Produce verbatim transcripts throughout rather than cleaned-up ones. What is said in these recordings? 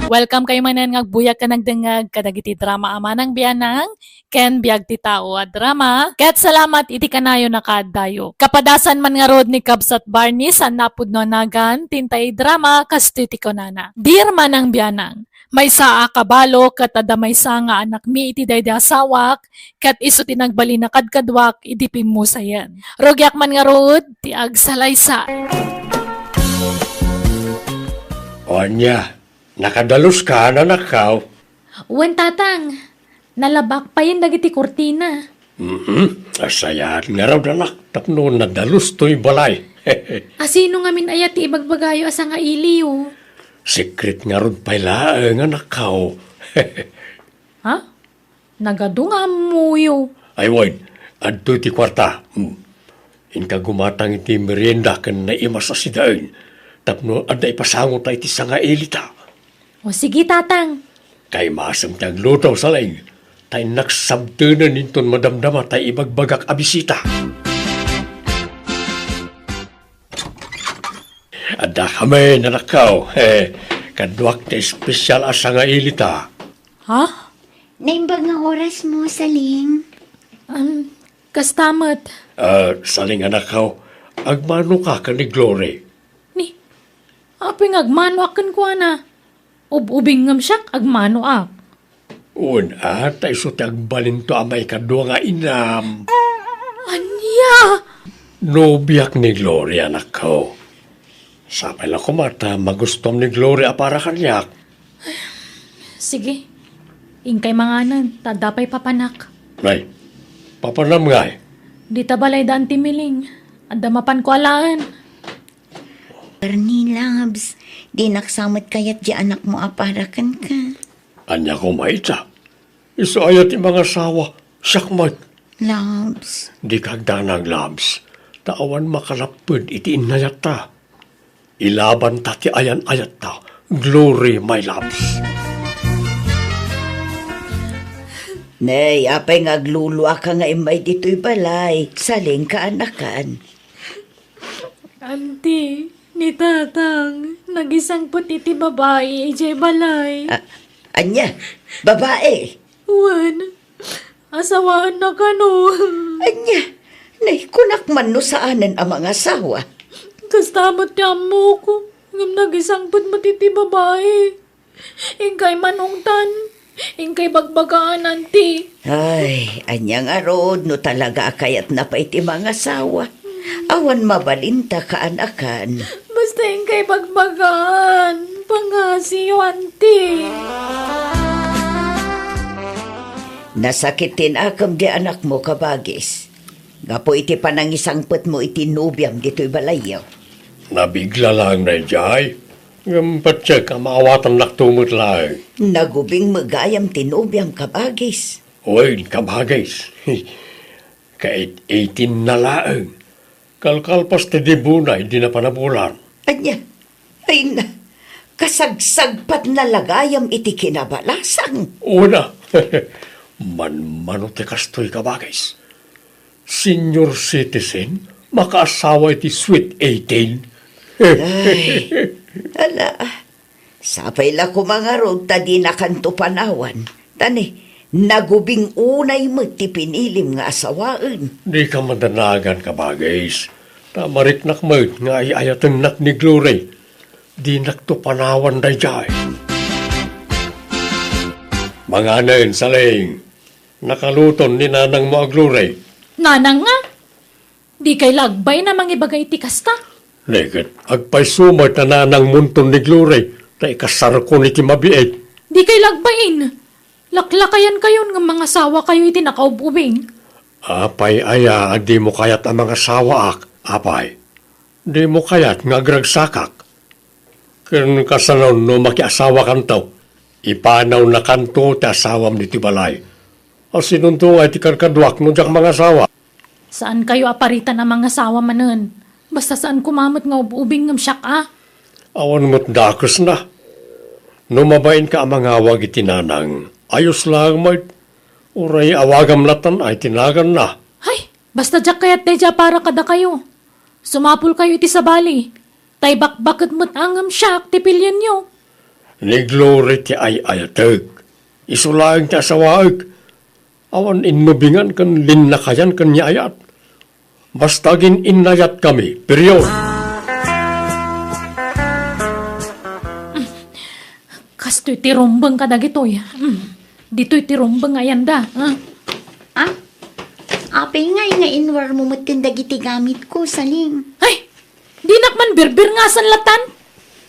Welcome kayo manen nga agbuyag ken agdengngeg kadagiti drama a Manang Bianang ken Biag ti Tao a drama. Ket salamat iti kanayon a kaaddayo. Kapadasan man ngarud ni Kabsat Barney, saan a pudno a nagan, ti intay drama, kastoy ti kunana. Dear Manang Bianang, maysa a kabalo ket adda maysa nga anakmi iti daydi asawak, ket isu ti nagbalin a kadkaduak idi pimmusayen. Rugiak man ngarud ti agsalaysay. O ania, nakadaluska, anakko? Wen, Tatang. Nalabak payen dagiti kurtina. Mhm. Asayat ngarud, anak, tapno nadalus toy balay. Asino ngamin aya ti ibagbagayo a sangailiyo? Sekret ngarud pay laeng, anakko. Ha? Nagadu nga ammoyo. Ay wen, adtoy ti kuarta. Hmm. Inka gumatang iti merienda ken naimas a sidaen tapno adda ipasangota iti sangailita. O sige, Tatang. Kaimasem ti agluto, Saleng. Ta innak sabtenen inton madamdama tay ibagbagak a bisita. Adda kami, anakko. Kaduak ti espesyal a sangailita. Ha? Naimbag nga orasmo, Saleng. Am, kasta met. Ah, Saleng, anakko, agmanoka ken ni Glory? Ni, apay nga agmanoak kenkuana? Ub-ubing ngem siak, agmanoak. Wen, a, ta isu ti agbalinto a maikadua nga inam. Ania? Nobiak ni Glory, anakko. Sapay la koma ta magustuam ni Glory a para kaniak. Sige. Inkay manganen, ta adda pay papanak. Ay, papanam ngay? Dita balay da Auntie Miling. Adda mapanko alaen. Bernie, loves, dinak sa met kayat di anakmo a para kenka. Ania koma ita? Isu aya ti mangasawa, siak met. Loves. Dika agdanag, loves. Ta awan makalapped iti innayatta. Ilabanta ti ayan-ayatta, Glory, my loves. Nay, apay nga agluluaka nga immay ditoy balay? Saleng, kaanakan. Auntie, ni Tatang, nagisangpet iti babai idiay balay. A-, ania? Babai? Wen, asawaenna kano. Ania? Nay, kunak man no saanen a mangasawa. Kasta met ti ammok, ngem nagisangpet met iti babai. Inkay manungtan, inkay bagbagaan, Auntie. Ay, ania ngarud no talaga a kayatna pay ti mangasawa? Awan mabalinta, kaanakan. Basta inkay bagbagaan, pangngasiyo, Auntie. Nasakit ti nakem di anakmo, kabagis. Gapu iti panangisangpetmo iti nobiam ditoy balayyo. Nabigla laeng daydiay, ngem patiek a maawatannakto met laeng. Nagubing met gayam ti nobiam, kabagis. Wen, kabagis. Kait-itinna laeng. Kalkalpas ti dibuna idi napanabulan. Ania? Ay na, kasagsagpatna la gayam iti kinabalasang. Una, manmano ti kastoy, kabagis. Senior citizen, makaasawa iti sweet eighteen. Ay, ala, sapay la koma ngarud ta dinakanto panawan. Ta ni, nagubing unay met ti pinilim nga asawaen. Dika madanagan, kabagis. Ta mariknak met nga ay-ayatennak ni Glory. Dinakto panawan daydiay. Manganen, Saleng. Nakaluton ni nanangmo a Glory. Nanang nga? Dikay la agbain a mangibaga iti kasta? Neket, agpayso met a nanangmonton ni Glory, ta ikasarkon iti mabiit. Dikay la agbain. Laklakayankayon nga mangasawakayo iti nakaub-ubing. Apay aya a dimo kayat a mangasawaak, apay? Dimo kayat nga agragsakak? Ken kasano no makiasawakanto? Ipanawnakanto ti asawam ditoy balay. Asinonto nga iti kadkaduak no diak mangasawa? Saankayo a paritan a mangasawa manen. Basta saan koma met nga ub-ubing ngem siak a. Awan met dakesna. No mabainka a mangawag iti nanang, ayos laeng met. Uray awagam latan ay ti naganna. Hay, basta diak kayat daydiay a para kadakayo. Sumapulkayo iti sabali. Ta ibakbaket met a ngem siak ti pilienyo. Ni Glory ti ay-ayatek. Isu laeng ti asawaek. Awan innubingan ken linnakayan ken ni ayat. Basta agin-innayatkami. Period. Kastoy ti rumbeng kadagitoy. Mm. Ditoy ti rumbeng nga ayanda, ha? Ah? Apay ngay nga inruarmo metten dagiti gamitko, Saling? Ay! Dinak man birbirngasan latan.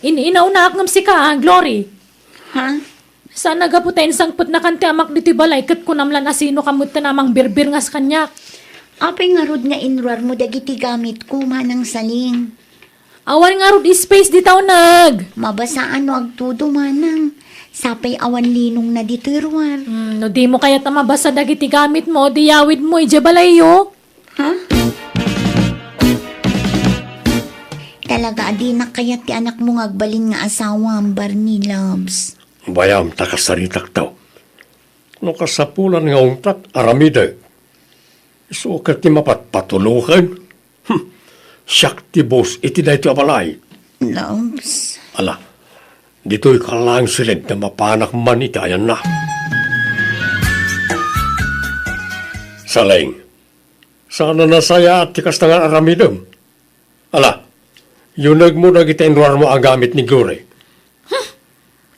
In-inawnaak ngem sika, ha, Glory. Ha? Saan a gapu ta insangpetnakan ti amak ditoy balay ket kunam lan a sinoka metten a mangbirbirngas kaniak. Apay ngarud nga inruarmo dagiti gamitko, Manang Saling? Awan ngarud space dita uneg. Mabasaan no agtudo, Manang. Sapay awan linongna ditoy ruar. Hmm, no dimo kayat a mabasa dagiti gamitmo, di yawidmo idiay balayyo. Ha? Talaga a dinak kayat ti anakmo nga agbalin nga asawam, Barney, loves. Bayam ta kasaritakto. No kasapulan nga ungtak, aramidek. Isu ket ti mapatpatuloken. Hmm. Siak ti boss iti daytoy a balay. Loves. Ala, ditoy ka laeng siled ta mapanak man iti ayanna. Saling, saan a nasayaat ti kasta nga aramidem. Ala, yunegmo dagiti inruarmo a gamit ni Glory.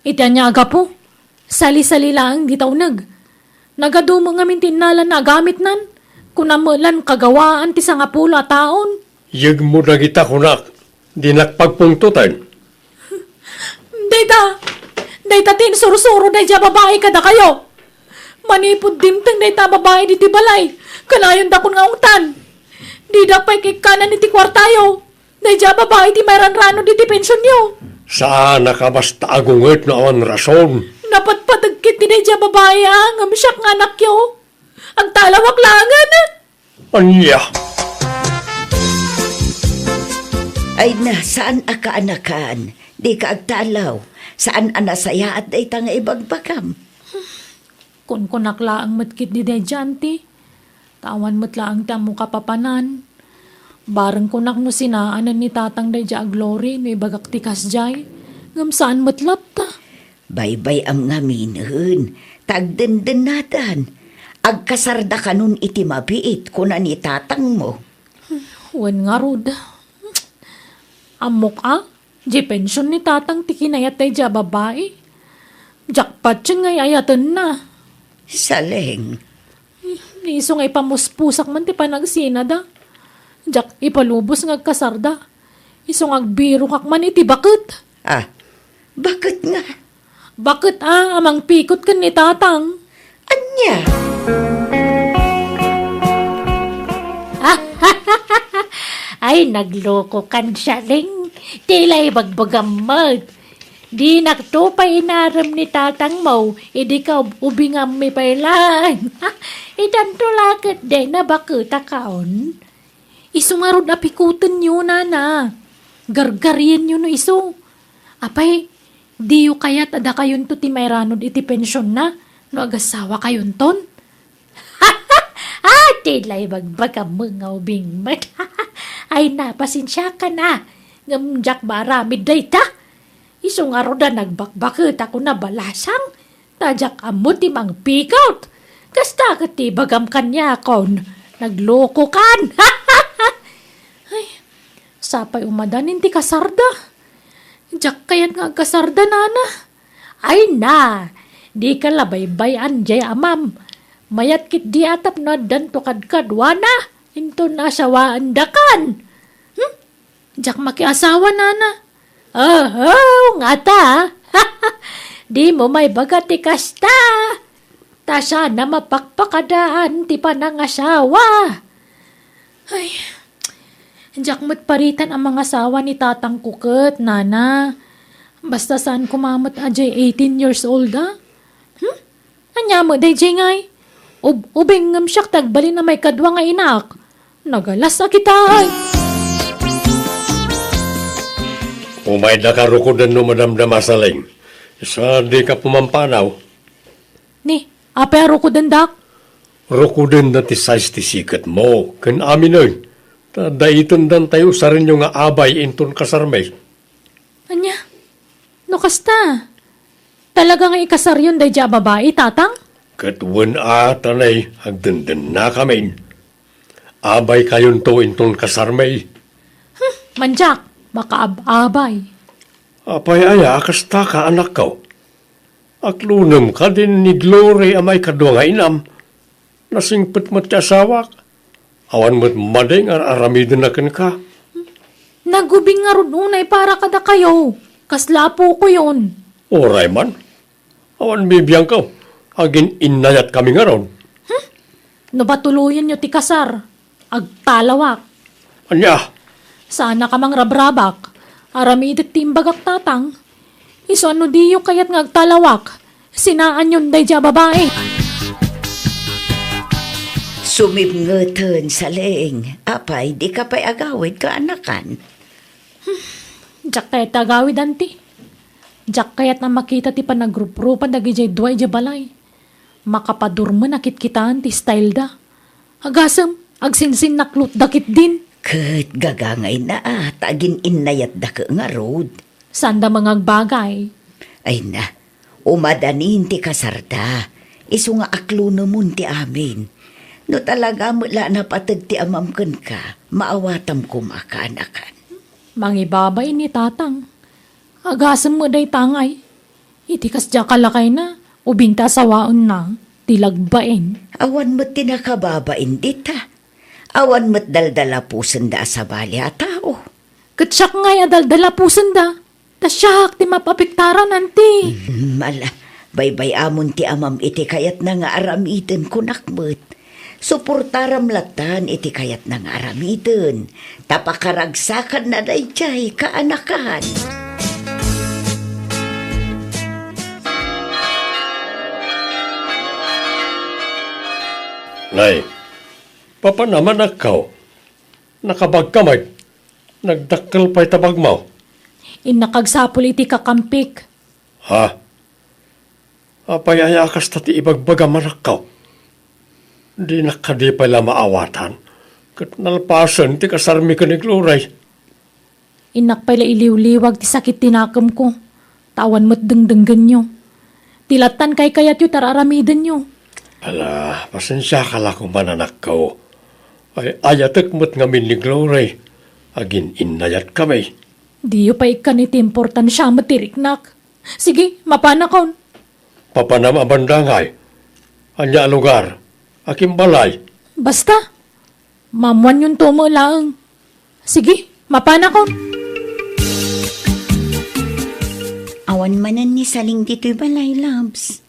Iti ania a gapu? Sali-sali laeng dita uneg. Nagadumo ngamin ti innalana a gamitnan. Kunam met lan kagawaan ti sangapulo a taon. Yegmo dagita kunak, dinak pagpungtoten. Dayta, dayta ti insursuro daydiay a babai kadakayo. Manipud dimteng dayta a babai ditoy balay, kanayondakon nga ungtan. Didak pay kikkanan iti kuartayo. Daydiay a babai ti mairanrano ditoy pensionyo. Saan a kabasta agunget no awan rason. Napatpateg ketdi daydiay a babai a ngem siak nga anakyo. Agtalawak laengen. Ania? Ay na, saan a kaanakan? Dika agtalaw. Saan a nasayaat dayta nga ibagbagam? Kunkunak laeng met ketdi daydiay, auntie. Ta awan met laeng ti ammo kapapanan. Bareng kunak no sinaanen ni tatang daydiay a Glory no ibagak ti kasdiay. Ngem saan met latta. Baybay-am ngaminen, ta agdendennatan. Agkasardakanon iti mabiit, kuna ni tatangmo. Wen ngarud. Ammok a, di pension ni tatang ti kinayat daydiay a babai. Diak patien nga ay-ayatenna. Saleng. Isu nga ipamuspusak man ti panagsinada. Diak ipalubos nga agkasarda. Isu nga agbirokak man iti baket. Ah, baket nga? Baket a, a mangpikot ken ni tatang. Ania? Ay, naglokokan, Saleng. Ti la ibagbagam met. Dinakto pay inarem ni tatangmo, idi kaub-ubingammi pay laeng. Itanto la ket dayna baketakon. Isu ngarud a pikotenyo, nana. Gargarienyo no isu. Apay, diyo kayat a dakayonto ti mairanod iti pensionna no agasawakayonton? Ah, ti la ibagbagam nga ubing met. Ay, na, pasensiakan a. Ngem diak maaramid dayta. Isu ngarud a nagbakbaket a kuna balasang, ta diak ammo ti mangpikot. Kasta ket ti ibagam kaniakon, naglokokan. Ay, sapay umadan ti kasarda. Diak kayat nga agkasarda, nana. Ay na, dika la baybay-an diay amam. Mayat ketdi a tapno addanto kadkaduana, inton asawaendakan. Hmm? Diak makiasawa, nana. Oho, ngata. Dimo maibaga ti kasta. Ta saan a mapakpakadaan ti panangasawa. Ay, diak met paritan a mangasawa ni tatangko ket, nana. Basta saan koma met a diay eighteen years old a. Hmm? Ania met daydiay ngay? Ub-, ubing ngem siak ti agbalin a maikadua nga inak. Nagalas a kita, ay. Umaydaka rukoden no madamdama, Saleng. Sa dika pumampanaw. Ni, apay a rukodendak? Rukodenda ti size ti siketmo, ken aminen. Ta daytoyen dantay usarenyo nga abay inton kasarmi. Ania? No kasta, Talaga nga ikasaryon daydiay a babai, Tatang? Ket wen a, ta nay, agdendennakamin. Abaykayonto inton kasarmi. Hmm, mandiak, makaab-abay. Apay aya a kasta ka, anakko? Aklonem kadin ni Glory a maikadua nga inam. Nasingpet met ti asawak. Awan met madi nga ar-aramidenna kenka. Nagubing ngarud unay para kadakayo. Kasla apokoyon. Uray man. Awan bibiangko. Agin-innayatkami ngarud. Hmm? No patuloyenyo ti kasar, agtalawak. Ania? Saannak a mangrabrabak. Aramidek ti imbagak, Tatang. Isu a no diyo kayat nga agtalawak, sinaanyon daydiay a babai. Sumipngeten, Saleng. Apay, dika pay agawid, kaanakan? Diak kayat ti agawid, Auntie. Diak kayat a makita ti panagruprupa dagidiay dua idiay balay. Makapadurmen a kitkitaan ti styleda. Agasem, agsinsinnaklotda ketdin. Ket gagangayna a, ta agin-innayatdaka ngarud. Saanda mangagbagay. Ay na, umadanin ti kasarda. Isu nga aklonemon ti amin. No talaga met la a napateg ti amam kenka, maawatam koma, kaanakan. Mangibabain ni Tatang. Agasem met dayta ngay. Iti kasdiay a kalakayna, ubing ta asawaenna ti lagbain. Awan met ti nakababain dita. Awan met daldalapusenda a sabali a tao. Ket siak ngay a daldalapusenda. Ta siak ti mapapiktaran, Auntie. Mm, ala, baybay-amon ti amam iti kayatna nga aramiden, kunak met. Suportaram lattan iti kayatna nga aramiden, ta pakaragsakanna daydiay kaanakan. Nay, papanam, anakko. Nakabagka met. Nagdakkel pay ta bagmo. Innak agsapul iti kakampik. Ha? Apay aya a kasta ti ibagbagam, anakko? Dinak kadi pay la maawatan ket nalpasen ti kasarmi ken ni Glory. Innak pay la iliwliwag ti sakit ti nakemko, ta awan met dengdenggenyo. Ti lattan kaykayatyo ti ar-aramidenyo. Ala, pasensiaka la koma, anakko. Ay-ayatek met ngamin ni Glory. Agin-innayatkami. Diyo pay ikkan iti importansia met ti riknak. Sige, mapanakon. Papanam a banda ngay? Ania a lugar? Akin balay? Basta, maammoanyonto met laeng. Sige, mapanakon. Awan manen ni Saleng ditoy balay, Labs.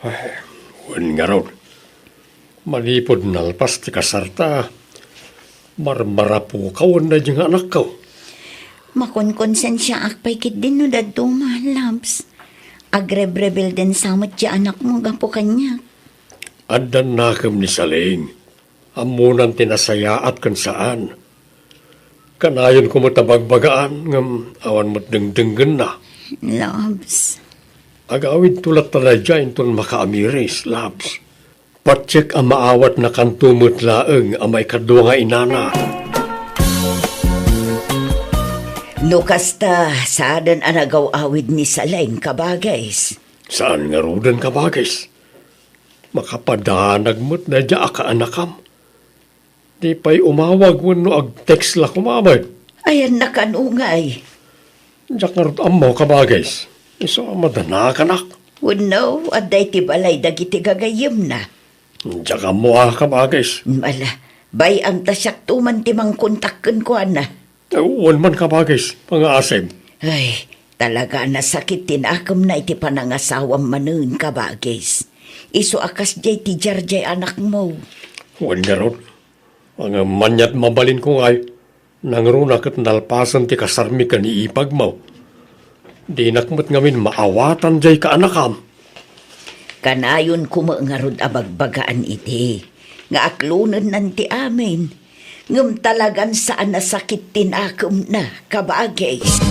Ay, wen ngarud. Manipud nalpas ti kasarta, marmarapukaw daydi nga anakko. Makonkonsensiaak pay ketdin no dadduma, Labs. Agrebrebelden sa met ti anakmo gapu kaniak. Addan nakem ni Saleng. Ammonan ti nasayaat ken saan. Kanayon koma ta bagbagaan, ngem awan met dengdenggenna. Labs. Agawidto latta daydiay inton makaamiris, Labs. Patiek a maawatnakanto met laeng a maikadua nga inana. No kasta, saanen a nagaw-awid ni Saleng, kabagis. Saan ngaruden, kabagis. Makapadanag met daydiay a kaanakam. Di pay umawag wenno ag-text la koma met. Ayanna kano ngay? Diak ngarud ammo, kabagis. Isu a madanakanak. Wenno, adda iti balay dagiti gagayyemna. Diak ammo a, kabagis. Ala, bay-am ta siakto man ti mangkontak kenkuana. Wen man, kabagis, pangaasim. Ay, talaga a nasakit ti nakemna iti panangasawam manen, kabagis. Isu a kasdiay ti diardiay anakmo. Wen ngarud, ngem ania ti mabalinko ngay, nangruna ket nalpasen ti kasarmi ken ni ipagmo. Dinak met ngamin maawatan diay kaanakam. Kanayon koma ngarud a bagbagaan idi nga aklonennan ti amin, ngem talagan saan a sakit ti nakemna, kabagis.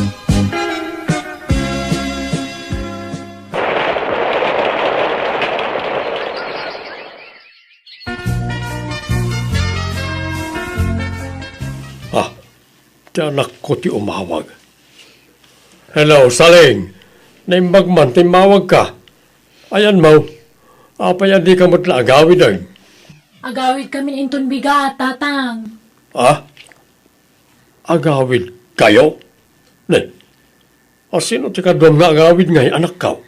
Ah, ti anakko ti umawag. Hello, Saleng. Naimbag man ta immawagka. Ayanmo, apay a dika met la agawiden? Agawidkamin inton bigat, Tatang. Ah? Agawidkayo? Ne, a sino ti kaduam nga agawid ngay, anakko?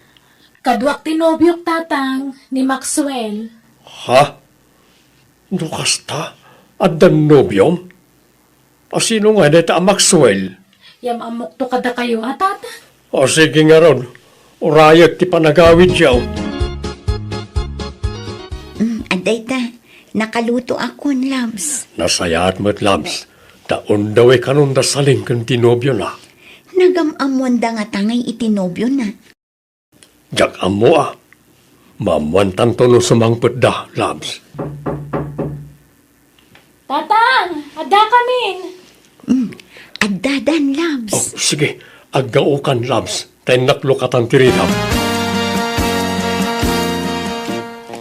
Kaduak ti nobiok, Tatang, ni Maxwell. Ha? No kasta, addan nobiom? A sino ngay dayta a Maxwell? Yam-ammokto kadakayo a, Tatang. O, sige ngarud, urayek ti panagawidyo. Mm, adda ita, nakalutoakon, Labs. Nasayaat met, Labs, ta undawi kanon da Saleng ken ti nobiona. Nagam-ammoanda ngata ngay iti nobiona? Diak ammo a. Maammoantanto no sumangpetda, Labs. Tatang, addakamin. Mm, addadan, Labs. Oh, sige. Aggaokan, Labs. Ta innak lukatan ti ridam.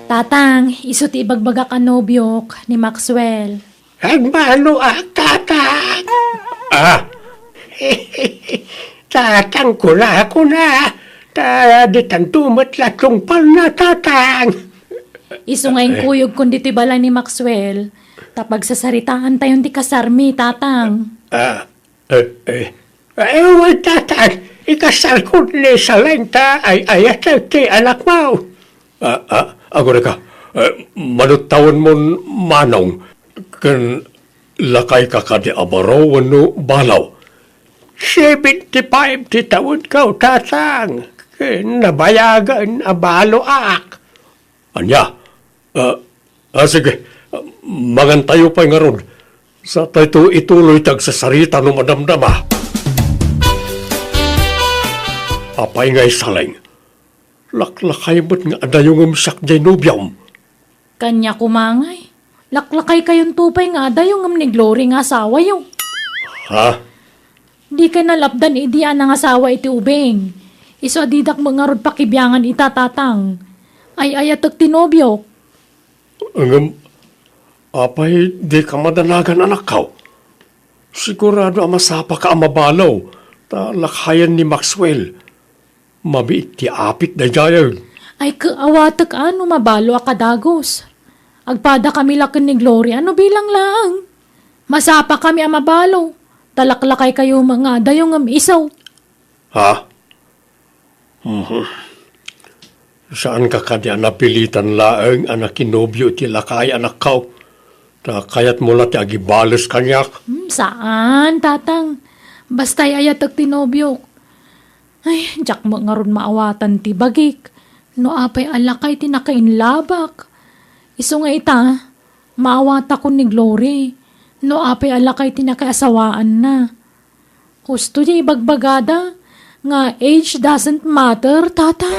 Tatang, isu ti ibagbagak a nobiok ni Maxwell. Agbaloak, Tatang. Ah! Tatang, kuna, kuna. Ta, ditanto met la tungpalna, Tatang. Isu nga inkuyogkon ditoy balay ni Maxwell, ta pagsasaritaantayon ti kasarmi, Tatang. Ah, eh, eh. Ay, wen, Tatang, ikasarkon ni Saleng ta ay-ayatek ti anakmo. Ah, ah, agurayka, eh, manuttawenmon, Manong, ken lakayka kadi a baro wenno balo? Seventy-five ti tawenko, Tatang, ken nabayagen a baloak. Ania? Ah, ah, sige. Mangantayo pay ngarud. Satayto ituloy ti agsasarita no madamdama. Apay ngay, Saleng? Laklakay met nga adayongem siak diay nobiom. Kaniak koma ngay. Laklakaykayonto pay nga adayongem ni Glory nga asawayo. Ha? Dikay nalapdan idi a nangasawa iti ubing. Isu a didak met ngarud pakibiangan ita, Tatang. Ay-ayatek ti nobiok. Ngem, apay dika madanagan, anakko? Sigurado a masapaka a mabalo, ta lakayen ni Maxwell. Mabiit ti apit daydiay. Ay, ket awatek a no mabalo a kadagus. Agpadakami la ken ni Gloria no bilang laeng. Masapakami a mabalo. Ta laklakaykayo met nga adayongem isu. Ha? Mhm. Saanka kadi a napilitan laeng a nakinobio iti lakay, anakko? Ta kayatmo la ti agibales kaniak? Hmm, saan, Tatang. Basta ay-ayatek ti nobiok. Ay, diak met ngarud maawatan ti bagik. No apay a lakay ti nakainlabak. Isu nga ita, maawatakon ni Glory. No apay a lakay ti nakaasawaanna. Husto ti ibagbagada nga age doesn't matter, Tata.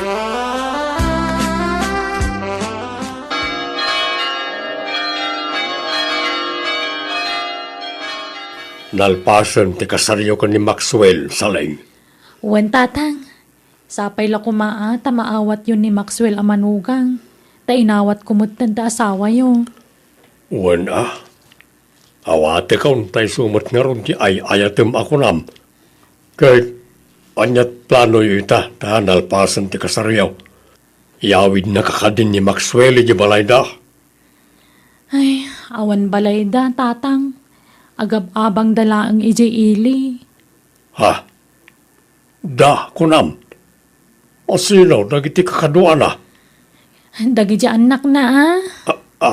Nalpasen ti kasaryo ken ni Maxwell, Saleng. Wen, Tatang. Sapay la koma a ta maawatyo ni Maxwell a manugang, ta inawatko metten ti asawayo. Wen a, awatekon ta isu met ngarud ti ay-ayatem a kunam. Ket ania ti planoyo ita ta nalpasen ti kasaryo? Iyawidnaka kadin ni Maxwell idiay balayda? Ay, awan balayda, Tatang. Agab-abangda laeng idiay ili. Ha? Da, kunam? A sino dagiti kakaduana? Dagiti annakna, a. A, a.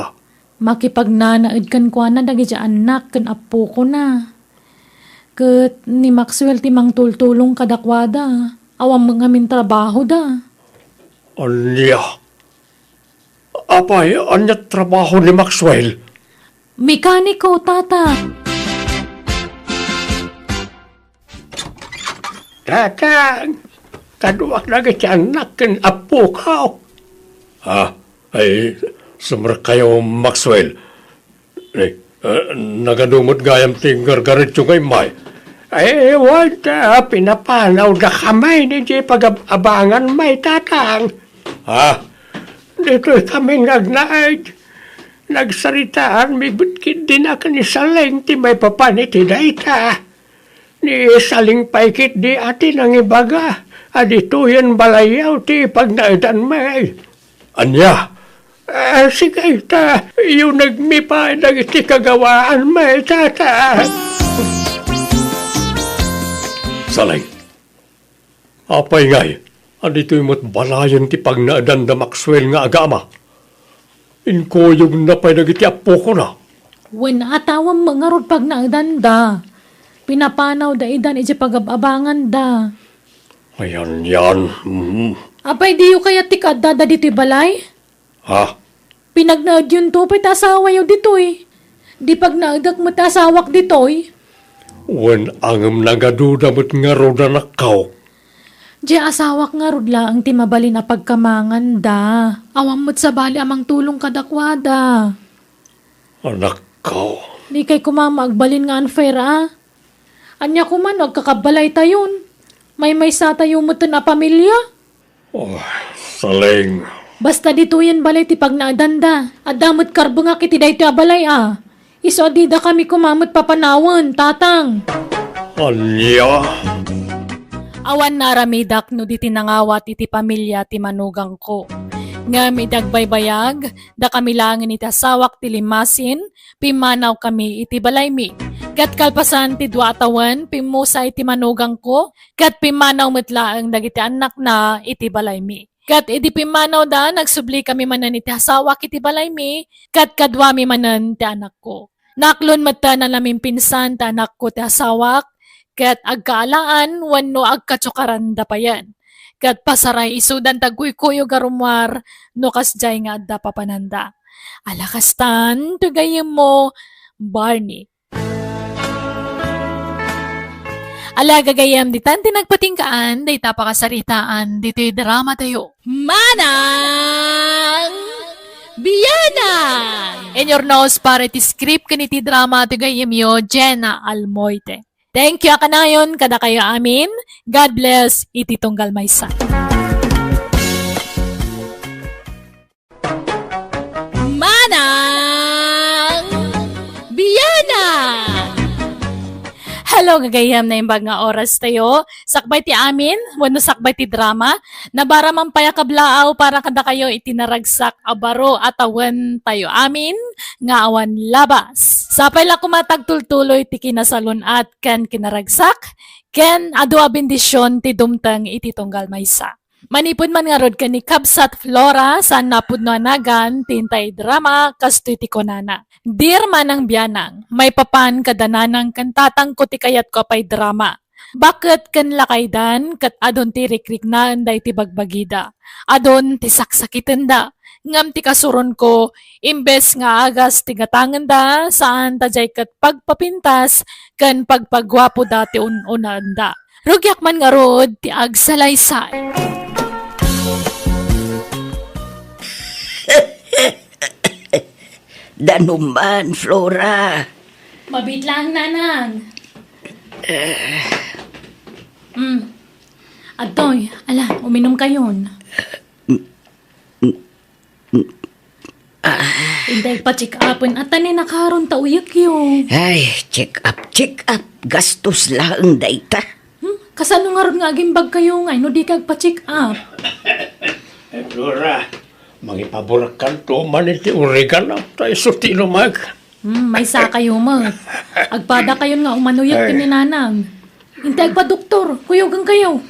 Makipagnanaed kenkuana dagiti annak ken appokona. Ket ni Maxwell ti mangtultulong kadakuada. Awan met ngamin trabahoda. Ania? Apay, ania ti trabaho ni Maxwell? Mekaniko, Tata. Tatang, kaduak dagiti annak ken appoko. Ah, ay, sumrekkayo, Maxwell. Eh, eh, nagadu met gayam ti gargaretyo nga immay? Ay, wen ta, pinapanawdakami idiay pagab-abanganmi, Tatang. Ha? Ditoy kami nga agnaed. Nagsaritaanmi met ketdi a ken ni Saleng ti maipapan iti dayta. Ni Isaling pay ketdi a ti nangibaga a ditoyen balayyo ti pagnaedanmi. Ania? Ah, sige, ta iyunegmi pay dagiti kagawaanmi, tata. Saleng. Apay ngay, a ditoy met balayen ti pagnaedan da Maxwell nga agama? Inkuyogna pay dagiti appokona. Wen, atawem met ngarud pagnaedanda. Pinapanawda idan idiay pagab-abanganda. Ayan, yan. Mhm. Apay, diyo kayat ti kaaddada ditoy balay? Ha? Pinagnaedyonto pay ti asawayo ditoy. Di pagnaedek met ti asawak ditoy. Wen, ngem nagaduda met ngarud, anakko. Diay asawak ngarud laeng ti mabalin a pagkamanganda. Awan met sabali a mangtulong kadakuada. Anakko. Dikay koma agbalin nga unfair, a? Ania koma no agkakabbalaytayon? Maymaysatayo metten a pamilia? Oh, Saleng. Basta ditoyen balay ti pagnaedanda. Adda met karbengak iti daytoy a balay a. Isu a didakami koma met papanawen, Tatang. Ania? Awan naaramidak no di ti nangawat iti pamilia ti manugangko. Ngem idi agbaybayag, dakami laengen iti asawak ti limmasin, pimmanawkami iti balaymi. Ket kalpasan ti dua a tawen, pimmusay ti manugangko, ket pimmanaw met laeng dagiti annakna iti balaymi. Ket idi pimmanawda, nagsublikami manen iti asawak iti balaymi, ket kaduami manen ti anakko. Naaklon metten a namimpinsan ti anakko ti asawak, ket agkaalaan wenno agkatsukaranda payen. Ket pasaray isudan ti agkuykuyog a rummuar no kasdiay nga adda papananda. Ala kastan, ti gayyemmo, Barney. Ala gagayyem, ditan ti nagpatinggaan dayta pakasaritaan ditoy drama tayo. Manang Bianang! In your nose para iti script ken iti drama ti gayyemyo, Jenna Almoite. Thank you a kanayon kadakayo amin. God bless iti tunggal maysa. Manang Bianang! Hello, gagayyem, naimbag nga oras tayo. Sakbay ti amin, wenno sakbay ti drama, nabara man pay a kablaaw para kadakayo iti naragsak a baro a tawen tayo amin nga awan labas. Sapay la koma ti agtultuloy ti kinasalun-at ken kinaragsak, ken adu a bendision ti dumteng iti tunggal maysa. Manipud man ngarud ken ni Kabsat Flora, saan napudno a nagan ti intay drama, kastoy ti kunana, "Dear Manang Bianang, maipapan kada nanang ken tatangko ti kayatko a pay drama. Baket ken lakaydan ket adun ti rikriknaenda iti bagbagida. Adun ti saksakitenda. Ngem ti kasuronko, imbes nga agas ti gatangenda, saan ta diay ket pagpapintas ken pagpaguapoda ti un-unaenda. Rugiak man ngarud ti agsalaysay." Danuman, Flora. Mabiit laeng, Nanang. Eh. Mm. Adtoy, ala, uminumkayon. Mm, mm, mm. Ah. Intay pa-check-upon, ata ni nakaron ta uyekyo. Ay, check up, check up. Gastos laeng dayta. Hmm? Kasano ngarud nga agimbagkayo ngay no dika agpa-check up? Eh, Flora, mangipaburakkanto man iti oregano, ta isu ti inumek. Hmm, maysakayo met. Agpadakayon nga umanuyek ken ni Nanang. Intay agpadoktor, kuyogenkayo.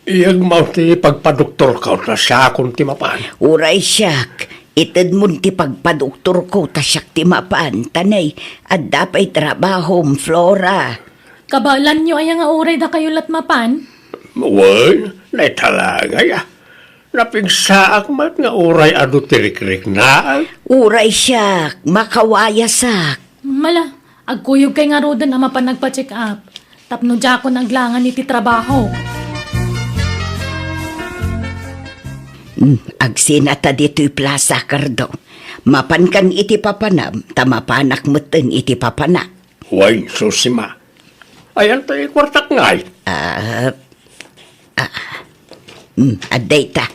Iyagmo ti pagpadoktorko ta siakon ti mapan. Uray siak, itedmon ti pagpadoktorko ta siak ti mapan, ta nay, adda pay trabahom, Flora. Kabaelanyo aya nga uray dakayo la't mapan? Wen, naitalangay a. Napigsaak met nga uray adu ti rikriknaak. Uray siak, makawayasak. Mala, agkuyogkay ngaruden a mapan nagpa-check up. Tapno diakon aglangan iti trabaho. Hmm, agsina ta ditoy plasa, Cardo. Mapankan iti papanam, ta mapanak metten iti papana. Wen, Susima. Ayan ti kuartak ngay? Ah, ah, mm, adda ita.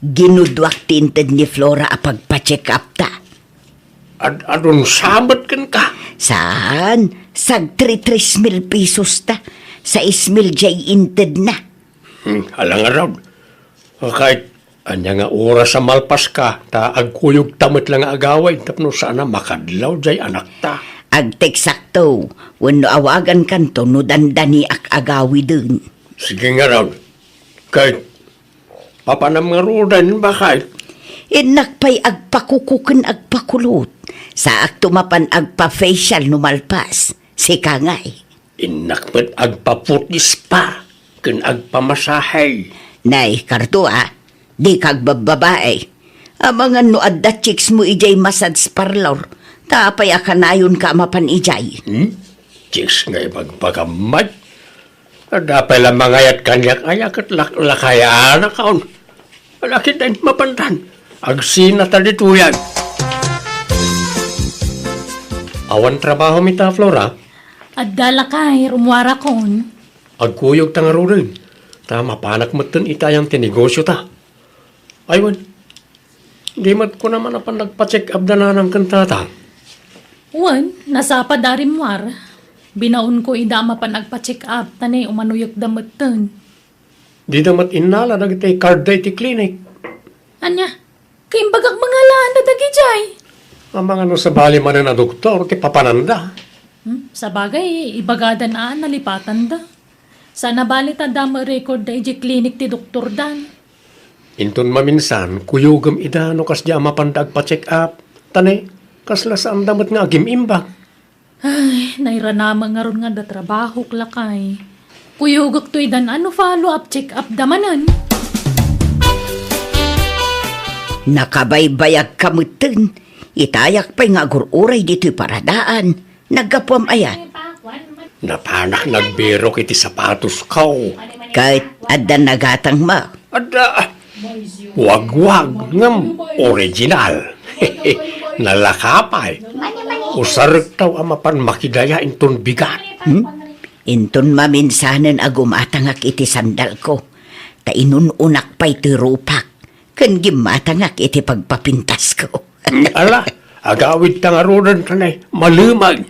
Ginuduak ti inted ni Flora a pagpa-check up ta. Ad-, adun sa met kenka? Saan? Sagtri tres mil pesos ta. Sais mil diay intedna. Hmm, ala ngarud. Ket ania nga oras a malpaska, ta agkuyogta met la nga agawid tapno saan a makadlaw diay anakta. Agteksakto, wenno awagankanto no dandaniak agawiden. Sige ngarud. Ket papanam ngaruden, baket? Innak pay agpakuko ken agpakulot. Saakto mapan agpa-facial no malpas. Sika ngay? Innak met agpa-foot spa ken agpamasahe. Nay, karto a, dika agbabbabae. Amangan no adda chicks mo idiay massage parlor, ta apay a kanayonka a mapan idiay? Hmm? Chicks nga ibagbagam met? Adda pay la mangayat kaniak aya ket laklakayanakon. Ala, ket mapantan. Agsinata ditoyen. Awan trabahom ita, Flora? Adda lakay, rummuarakon. Agkuyogta ngaruden, ta mapanak metten itayan ti negosiota. Ay wen, di met kunam a napan nagpa-check up da nanang ken tatang? Wen, nasapa da rimmuar. Binaonko ida a mapan agpa-check up, ta ne umanoyekda metten. Dida met innala dagiti card da iti clinic. Ania? Kaimbagak mangalaanda dagidiay. Amangan no sabali manen a doktor ti papananda. Hmm, sabagay, ibagadan a nalipatanda. Saan a bali ta adda met record da idiay clinic ti doktor dan. Inton maminsan, kuyogem ida no kasdiay a mapanda agpa-check up. Ta ne, kasla saanda met nga agim-imbag. Ay, nairanama ngarud nga adda trabahok, lakay. Kuyogekto idan a no follow-up check-up da manen. Nakabaybayagka metten. Itayak pay nga agur-uray ditoy paradaan. Naggapuam aya? Napanak nagbirok iti sapatosko. Ket adda nagatangmo? Adda. Wagwag ngem original. Nalaka pay. Usarektaw a mapan makidaya inton bigat. Hmm? Inton maminsanen a gumatangak iti sandalko, ta inun-unak pay ti rupak, ken gimmatangak iti pagpapintasko. Hmm, ala, agawidta ngaruden, kanay, malemag.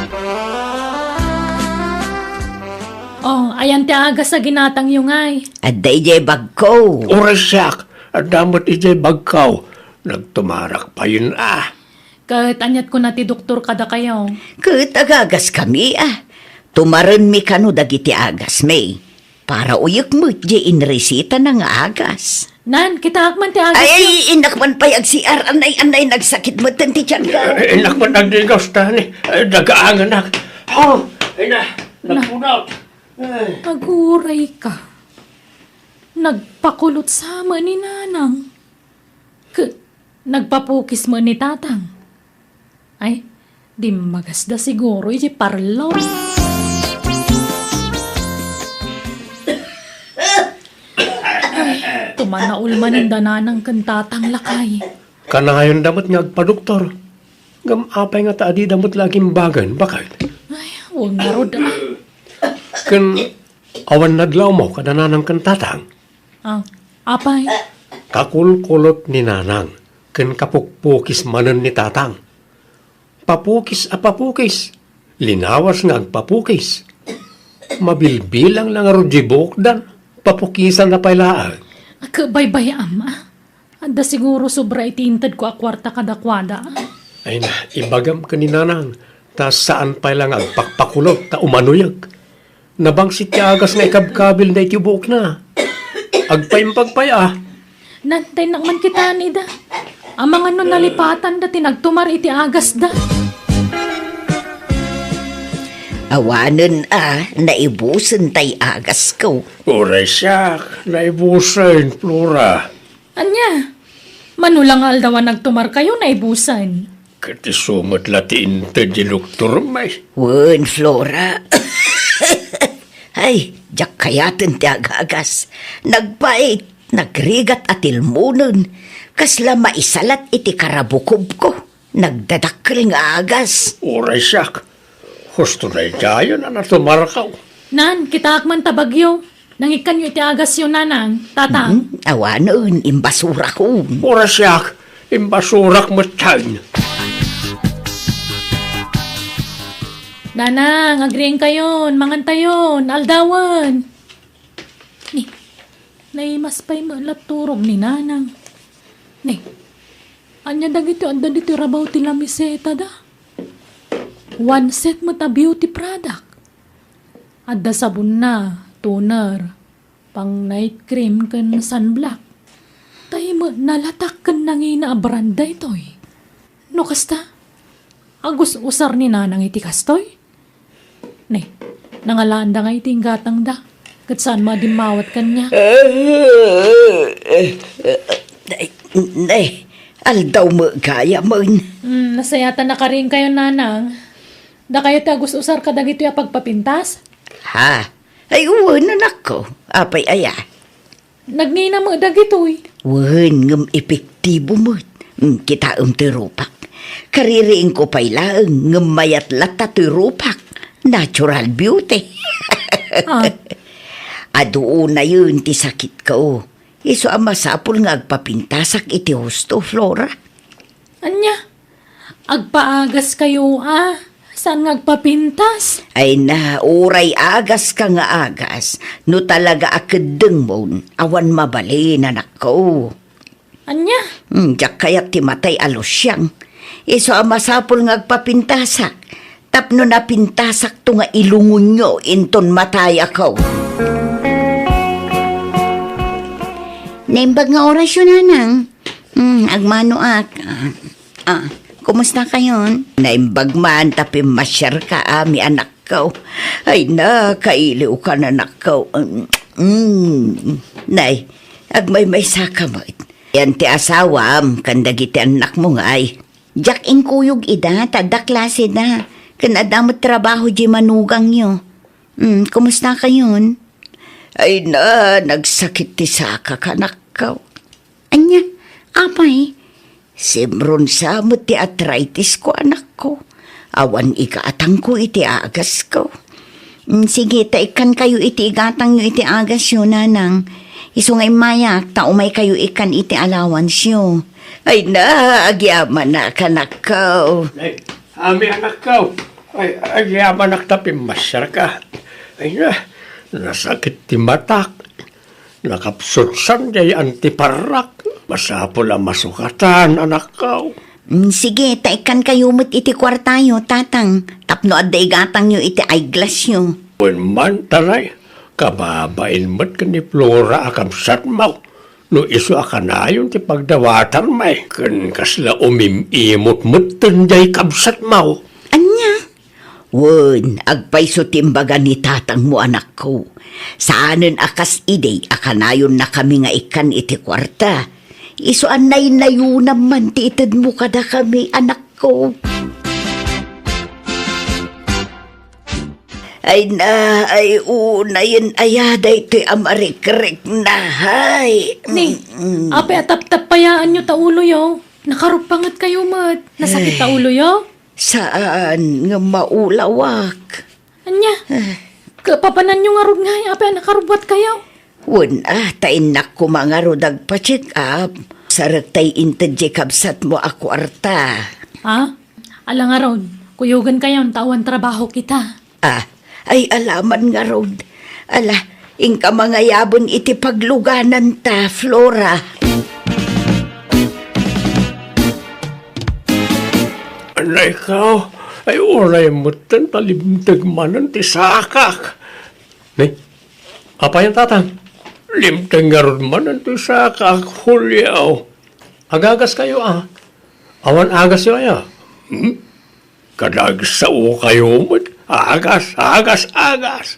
Oh, ayan ti agas a ginatangyo ngay. Adda idiay bagko. Uray siak, adda met idiay bagko. Nagtumarak payen a. Ket aniat kuna ti doktor kadakayo? Ket agagaskami a. Tumarenmi kano dagiti agasmi. Para uyek met diay inresitana nga agas. Nan, kitaak man ti agasyo. Ay, innak man pay agsiar, anay, anay, nagsakit metten ti tianko. Eh, innak man agdigos, ta ne, eh, dagaanganak. Oh, ina, nagpunot. Eh. Aguray ka. Nagpakulot sa met ni Nanang. K-, nagpapukis met ni Tatang. Ay, dimmagasda siguro iti parlor. Ay, tumanaol manen da Nanang ken Tatang, lakay. Kanayonda met nga agpadoktor. Ngem apay ngata a dida met la agimbagen, baket? Ay, wen ngarud, ah. Ken awan nadlawmo kada Nanang ken Tatang? Ah, apay? Kakulkulot ni Nanang ken kapukpukis manen ni Tatang. Papukis a papukis. Linawas nga agpapukis. Mabilbilang la ngarud diay buokdan. Papukisanna pay laeng. Agbaybay-am, ah. Adda siguro sobra iti intedko a kuarta kadakuada. Ay na, ibagam ken ni Nanang, ta saan pay la nga agpakpakulot ta umanuyek. Nabangsit ti agas nga ikabkabilna iti buokna. Agpaimbag pay a. Nantennak man kitaen ida. Amangan no nalipatanda ti nagtumar iti agasda. Awanen a, naibusen tay agasko. Uray siak, naibusen, Flora. Ania? Mano la nga aldaw a nagtumarkayo, naibusen? Ket isu met la ti inted ti doktor, may. Wen, Flora. Ay, diak kayaten ti agagas. Nagpait, nagrigat a tilmonen. Kasla maisalat iti karabukobko. Nagdadakkel nga agas. Uray siak. Husto daydiayen a natumarkaw. Nan, kitaak man ta bagyo. Nangikkanyo iti agasyo, Nanang, Tatang. Hmm, awanen, imbasurakon. Uray siak, imbasurak metten. Nanang, agriingkayon, mangantayon, aldawen. Ni, naimas pay met la turog ni Nanang. Ni, ania dagiti adda ditoy rabaw ti lamiseta da? One set met a beauty product. Adda sabonna, toner, pang night cream ken sunblock. Tay met nalatak ken nangina a brand daytoy. No kasta, agus-usar ni Nanang iti kastoy? Ne, nangalaanda nga iti inggatangda, ket saan mo a dimmawat kaniak. Nay, nay, aldaw met gayamen. Hmm, nasayatan a karinkayo, Nanang. Dakayo ti agus-usar kadagitoy a pagpapintas? Ha? Ay, wen, anakko. Apay aya? Nagngina met dagitoy. Wen, ngem epektibo met. Mm, kitaem toy rupak. Kaririingko pay laeng, ngem mayat latta toy rupak. Natural beauty. Ah. Adu unayen ti sakitko. Isu a masapul nga agpapintasak iti husto, Flora. Ania? Agpaagas kayo, a? Saan nga agpapintas? Ay na, uray agas ka nga agas. No talaga a keddengmon, awan mabalin, anakko. Ania? Hmm, diak kayat ti matay a lusiang. Isu a masapul nga agpapintasak. Tapno napintasakto nga ilungonyo inton matayako. Naimbag nga orasyo, Nanang. Hmm, agmanoak. Ah, ah, kumusta kayon? Naimbag man ta pimmasiarka, ami, anakko. Ay, nakailiwka, anakko. Mm, nay, agmaymaysaka met. Yan ti asawam, ken dagiti annakmo ngay. Diak inkuyog ida, ta adda klaseda. Ken adda met trabaho diay manugangyo. Hmm, kumusta kayon? Ay na, nagsakit ti sakak, anakko. Ania, apay? Simron sa met ti arthritis ko, anakko. Awan igatangko iti agasko. Hmm, sige, ta ikkankayo iti igatangyo iti agasyo, Nanang. Isu nga immayak, ta umaykayo ikkan iti allowance yo. Ay na, agyamanak, anakko. Ay, ami, anakko. Ay, agyamanak ta pimmasiarka. Ay na, nasakit ti matak. Nakapsutsan diay antiparrak. Masapul a masukatan, anakko. Mm, sige, ta ikkankayo met iti kuartayo, Tatang, tapno adda igatangyo iti eyeglassyo. Wen man, tanay, kababain met ken ni Flora a kabsatmo. No isu a kanayon ti pagdawatanmi, ken kasla umim-imot metten diay kabsatmo. Ania? Wen, agpayso ti imbaga ni tatangmo, anakko. Saanen a kas idi a kanayonnakami nga ikkan iti kuarta. Isu a naynayonam man ti itedmo kadakami, anakko. Ay na, ay unayen aya daytoy a marikrikna, hay. Ni, mm, apay a taptappayaanyo ta uloyo? Nakaruppangetkayo met. Nasakit ta uloyo? Saan nga maulawak. Ania? Ay. Kapapananyo ngarud ngay, apay a nakarubbuatkayo? Wen a, ta innak koma ngarud agpa-check up. Sarektay inted diay kabsatmo a kuarta. Ha? Ala ngarud, kuyogenkayon ta awan trabaho kita. Ah, ay alaman ngarud. Ala, inka mangayaben iti paglugananta, Flora. Anay ka, ay unay metten ta limteg manen ti sakak. Ni, apayan, Tatang? Limteg ngarud manen ti sakak, Julio. Agagaskayo, a? Awan agasyo aya? Hmm? Kadagsaokayo met, agas, agas, agas.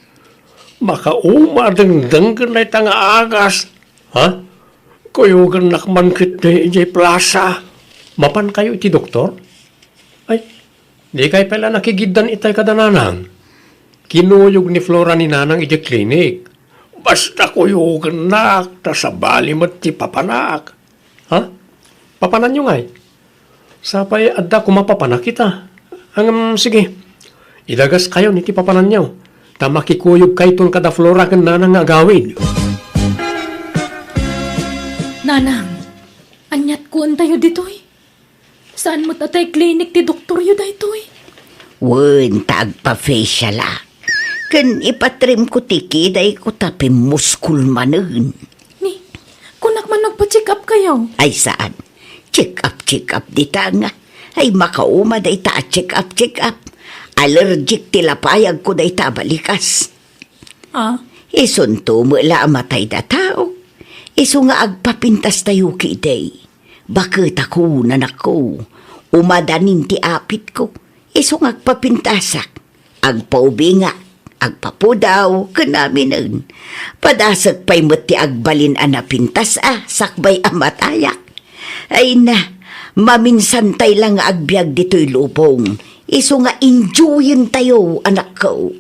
Makauma dengdenggen dayta nga agas. Ha? Kuyogennak man ketdi idiay plasa. Mapankayo iti doktor? Ay, dikay pay la nakigiddan itay kada nanang. Kinuyog ni Flora ni nanang idiay klinik. Basta kuyogennak, ta sabali met ti papanak. Ha? Papananyo ngay? Sapay adda koma papanak ita. Ngem, sige. Idagaskayon iti papananyo, ta makikuyogkayton kada Flora ken nanang nga agawid. Nanang, aniat kuentayo ditoy? Saan met a tay klinik ti doktoryo daytoy? Wen, ta agpa-facialak. Ken ipatrimko ti kidayko ta pimmuskol manen. Ni, kunak man nagpa-check up kayo? Ay, saan. Check up, check up dita nga. Ay, makauma dayta a check up, check up. Allergic ti lapayagko dayta a balikas. Ah? Isunto met la a matayda tao. Isu nga agpapintastayo kidi. Baketako, nanakko. Umadanin ti apitko. Isu nga agpapintasak. Agpaubingak, agpapudaw, ken aminen. Padasek pay met ti agbalin a napintas a sakbay a matayak. Ay na, maminsantay la nga agbiag ditoy lubong. Isu nga enjoyentayo, anakko.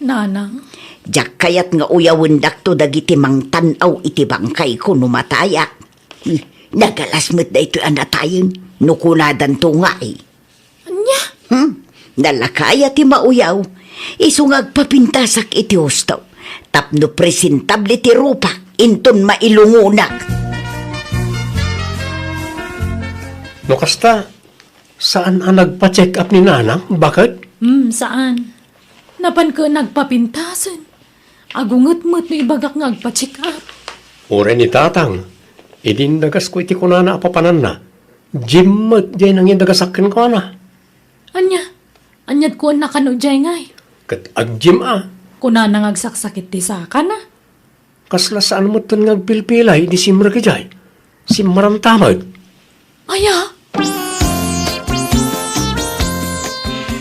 Nanang? Diak kayat nga uyawendakto dagiti mangtan-aw iti bangkayko no matayak. Hmm, nagalas met daytoy a natayen no kunadanto ngay. Ania? Hmm? Nalakaya ti mauyaw. Isu nga agpapintasak iti husto. Tapno presentable ti rupak inton mailungonak. No kasta, saan a nagpa-check up ni Nanang? Baket? Hmm, saan. Napanko nagpapintasen. Agunget met no ibagak nga agpa-check up. Uray ni Tatang, idi indagasko iti kunana a papananna, Jim met diay nangindagasak kenkuana. Ania? Aniat kuanna kano diay ngay? Ket agjim a. Kunana nga agsaksakit ti sakana. Kasla saan metten nga agpilpilay idi simrek idiay. Simmaranta met. Aya?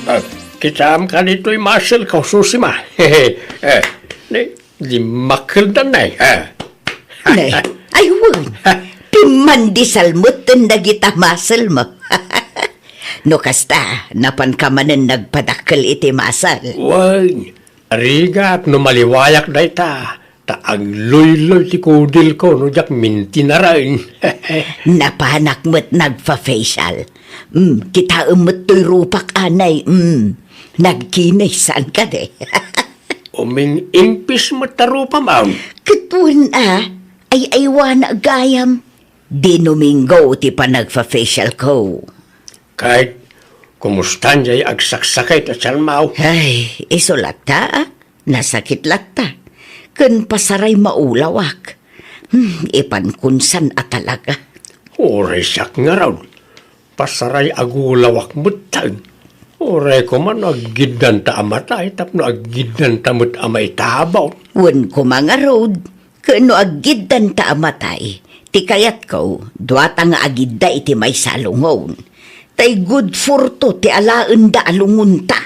Ah, kitaem kadi toy muscle ko, Susima. Eh, ni, di makkeldan na eh. Ah. Ne, ay wen. Pimmandisal metten dagita muscle mo. No kasta, napanka manen nagpadakkel iti muscle. Wen, rigat no maliwayak dayta. Ta agluyloy ti kudilko no diak mintinaren. Napanak met nagpa-facial. Mm, kitaem met toy rupak anay. Mm, nagkinis saan kadi. Uming-impis met ta rupam, am. Ket wen a, ay-aywana gayam. Dinuminggo ti panagpa-facial ko. Ket, kumustan diay agsaksakit a tianmo? Ay, isu latta, a. Nasakit latta. Ken pasaray maulawak. Hmm, ipankon san a talaga. Uray siak ngarud. Pasaray agulawak metten. Uray koma no aggiddanta a matay tapno aggiddanta met a maitabon. Wen koma ngarud, ken no aggiddanta a matay, ti kayatko, duata nga agidda iti maysa a lungon. Tay good for two ti alaenda a lungonta.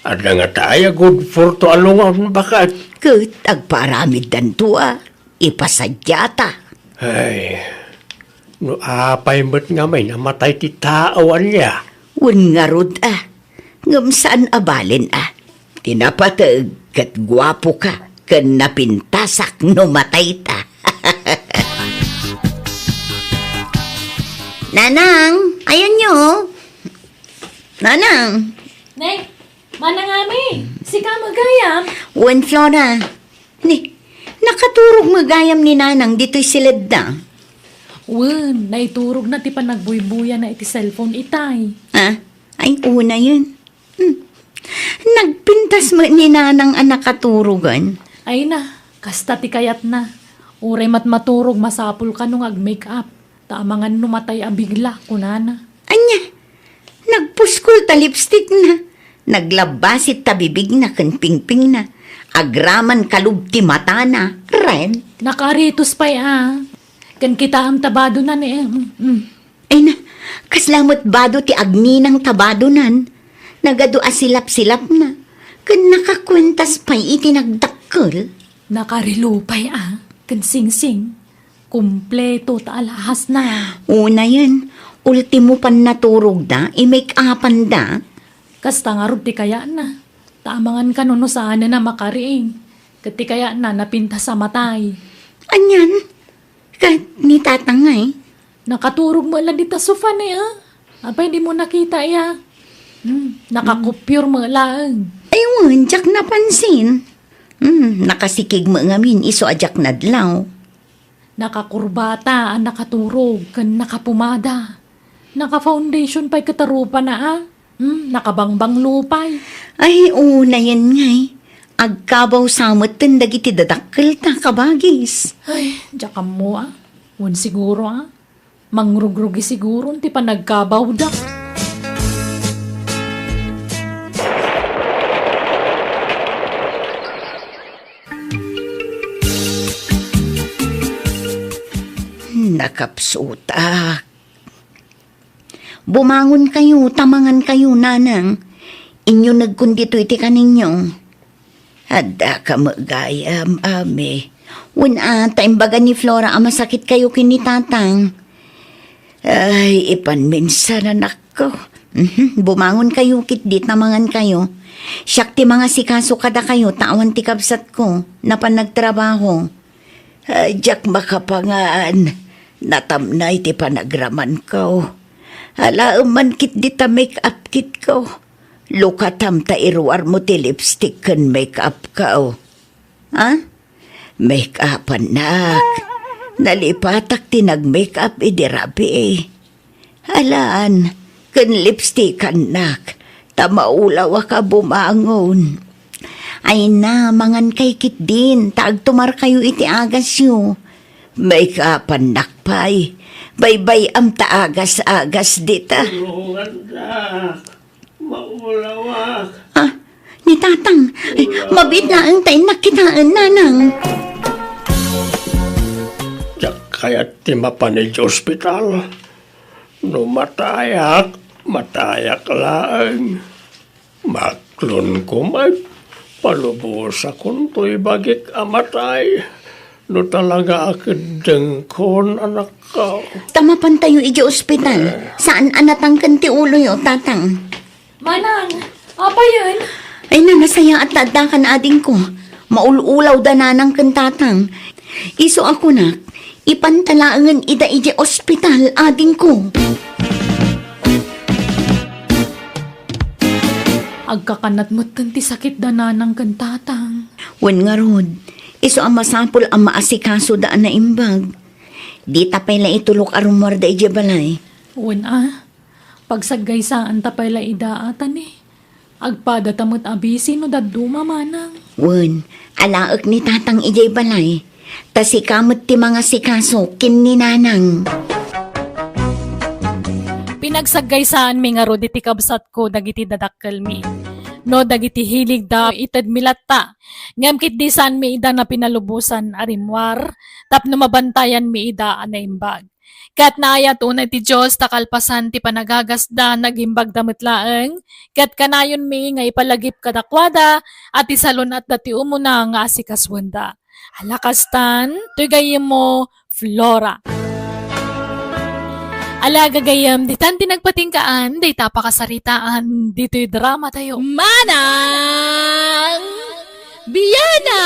Adda ngata aya good for two a lungon, baket? Ket agpaaramiddanto a, ipasadiata. Ay, no apay met ngamin a matay ti tao, ania? Wen ngarud a, ngem saan a balin a. Ti napateg ket guapoka ken napintasak no matayta. Nanang, ayanyo. Nanang. Ne, Manang Ami, sika met gayam? Wen, Flora. Ni, nakaturog met gayam ni Nanang ditoy siledda? Wen, naiturogna ti panagbuybuyana iti cellphone itay. Ah, ay, unayen. Hmm. Nagpintas met ni Nanang a nakaturogen. Ay na, kasta ti kayatna. Uray met maturog, masapul kano nga ag-make up. Ta amangan no matay a bigla, kunana. Ania? Nagpuskol ta lipstickna. Naglabbasit ta bibigna ken pingpingna. Agraman kalub ti matana. Red. Nakaritos pay a. Ken kitaem ta badonan eh. Mm, mm. Ay na, kasla met bado ti agninang ta badonan. Nagadu a silap-silapna. Ken nakakuentas pay iti nagdakkel. Nakarelo pay a. Ken singsing. Kompleto ta alahasna. Unayen, ultimo pannaturogda, i-make-upanda. Kasta ngarud ti kayatna. Ta amangan kano no saanen a makariing. Ket ti kayatna, napintas a matay. Anian? Ket ni Tatang ngay? Nakaturog met la dita sofa ne, ah. Apay, dimo nakita, ya? Hmm, nakakupyor met laeng. Ay, wen, diak napansin. Hmm, nakasikig met ngamin, isu a diak nadlaw. Nakakurbata a nakaturog ken nakapumada. Naka-foundation pay ket a rupana a. Hmm, nakabangbanglo pay. Ay, unayen ngay. Agkabaw sa metten dagiti dadakkelta, kabagis. Ay, diak ammo, a. Wen siguro, a. Mangrugrugi siguron ti panagkabawda. Nakapsutak. Bumangonkayo, ta mangankayo, nanang. Inyunegkon ditoy ti kaninyo. Addaka met gayam, Ami. Wen a, ta imbaga ni Flora a masakitkayo ken ni Tatang. Ay, ipanmin sa, anakko. Mhm, bumangonkayo ketdi ta mangankayo. Siak ti mangasikaso kadakayo ta awan ti kabsatko. Napan nagtrabaho. Ay, diak makapangan. Natamnay ti panagramanko. Alaem man ketdi ta make-up kitko. Lukatam ta iruarmo ti lipstick ken make-upko. Ha? Make-upannak. Nalipatak ti nag-make-up idi rabii. Alan, ken lipstickannak, ta maulawak a bumangon. Ay na, mangankay ketdin, ta agtumarkayo iti agasyo. Make-upannak pay. Baybay-am ta agas-agas dita. Tulungannak. Maulawak. Ah, ni Tatang. Ay, mabiit laeng ta innak kitaen, nanang. Diak kayat ti mapan idiay ospital. No matayak, matayak laeng. Maklonko met, palubosakon toy bagik a matay. No talaga a keddengkon, anakko. Ta mapantayo idiay ospital. Saan a natangken ti uloyo, Tatang? Manang, apayen? Ay, nanasayaat ta addakan, adingko. Maul-ulawda nanang ken tatang. Isu a kunak, ipanta laengen ida idiay ospital, adingko. Agkakanat metten ti sakitda nanang ken tatang. Wen ngarud, isu a masapul a maasikasoda a naimbag. Dita pay la itulok a rummuarda idiay balay. Wen a, pagsaggaysaan ta pay la ida a tani. Agpadata met a bisi no dadduma, manang. Wen, alaek ni tatang idiay balay. Ta sika met ti mangasikaso ken ni nanang. Pinagsaggaysaan mi ngarud iti kabsatko dagiti dadakkelmi. No dagiti hiligda, itedmi latta. Ngem ketdi saanmi ida napinalubosan a rimmuar, tapno mabantayanmi ida a naimbag. Ket naayat unay ti Dios ta kalpasan ti panagagasda, nagimbagda met laeng, ket kanayonmi nga ipalagip kadakuada a ti salun-atda ti umuna nga asikasoenda. Ala kastan, toy gayyemmo, Flora. Ala gagayyem, ditan ti nagpatinggaan, dayta pakasaritaan, ditoy drama tayo. Manang Biana!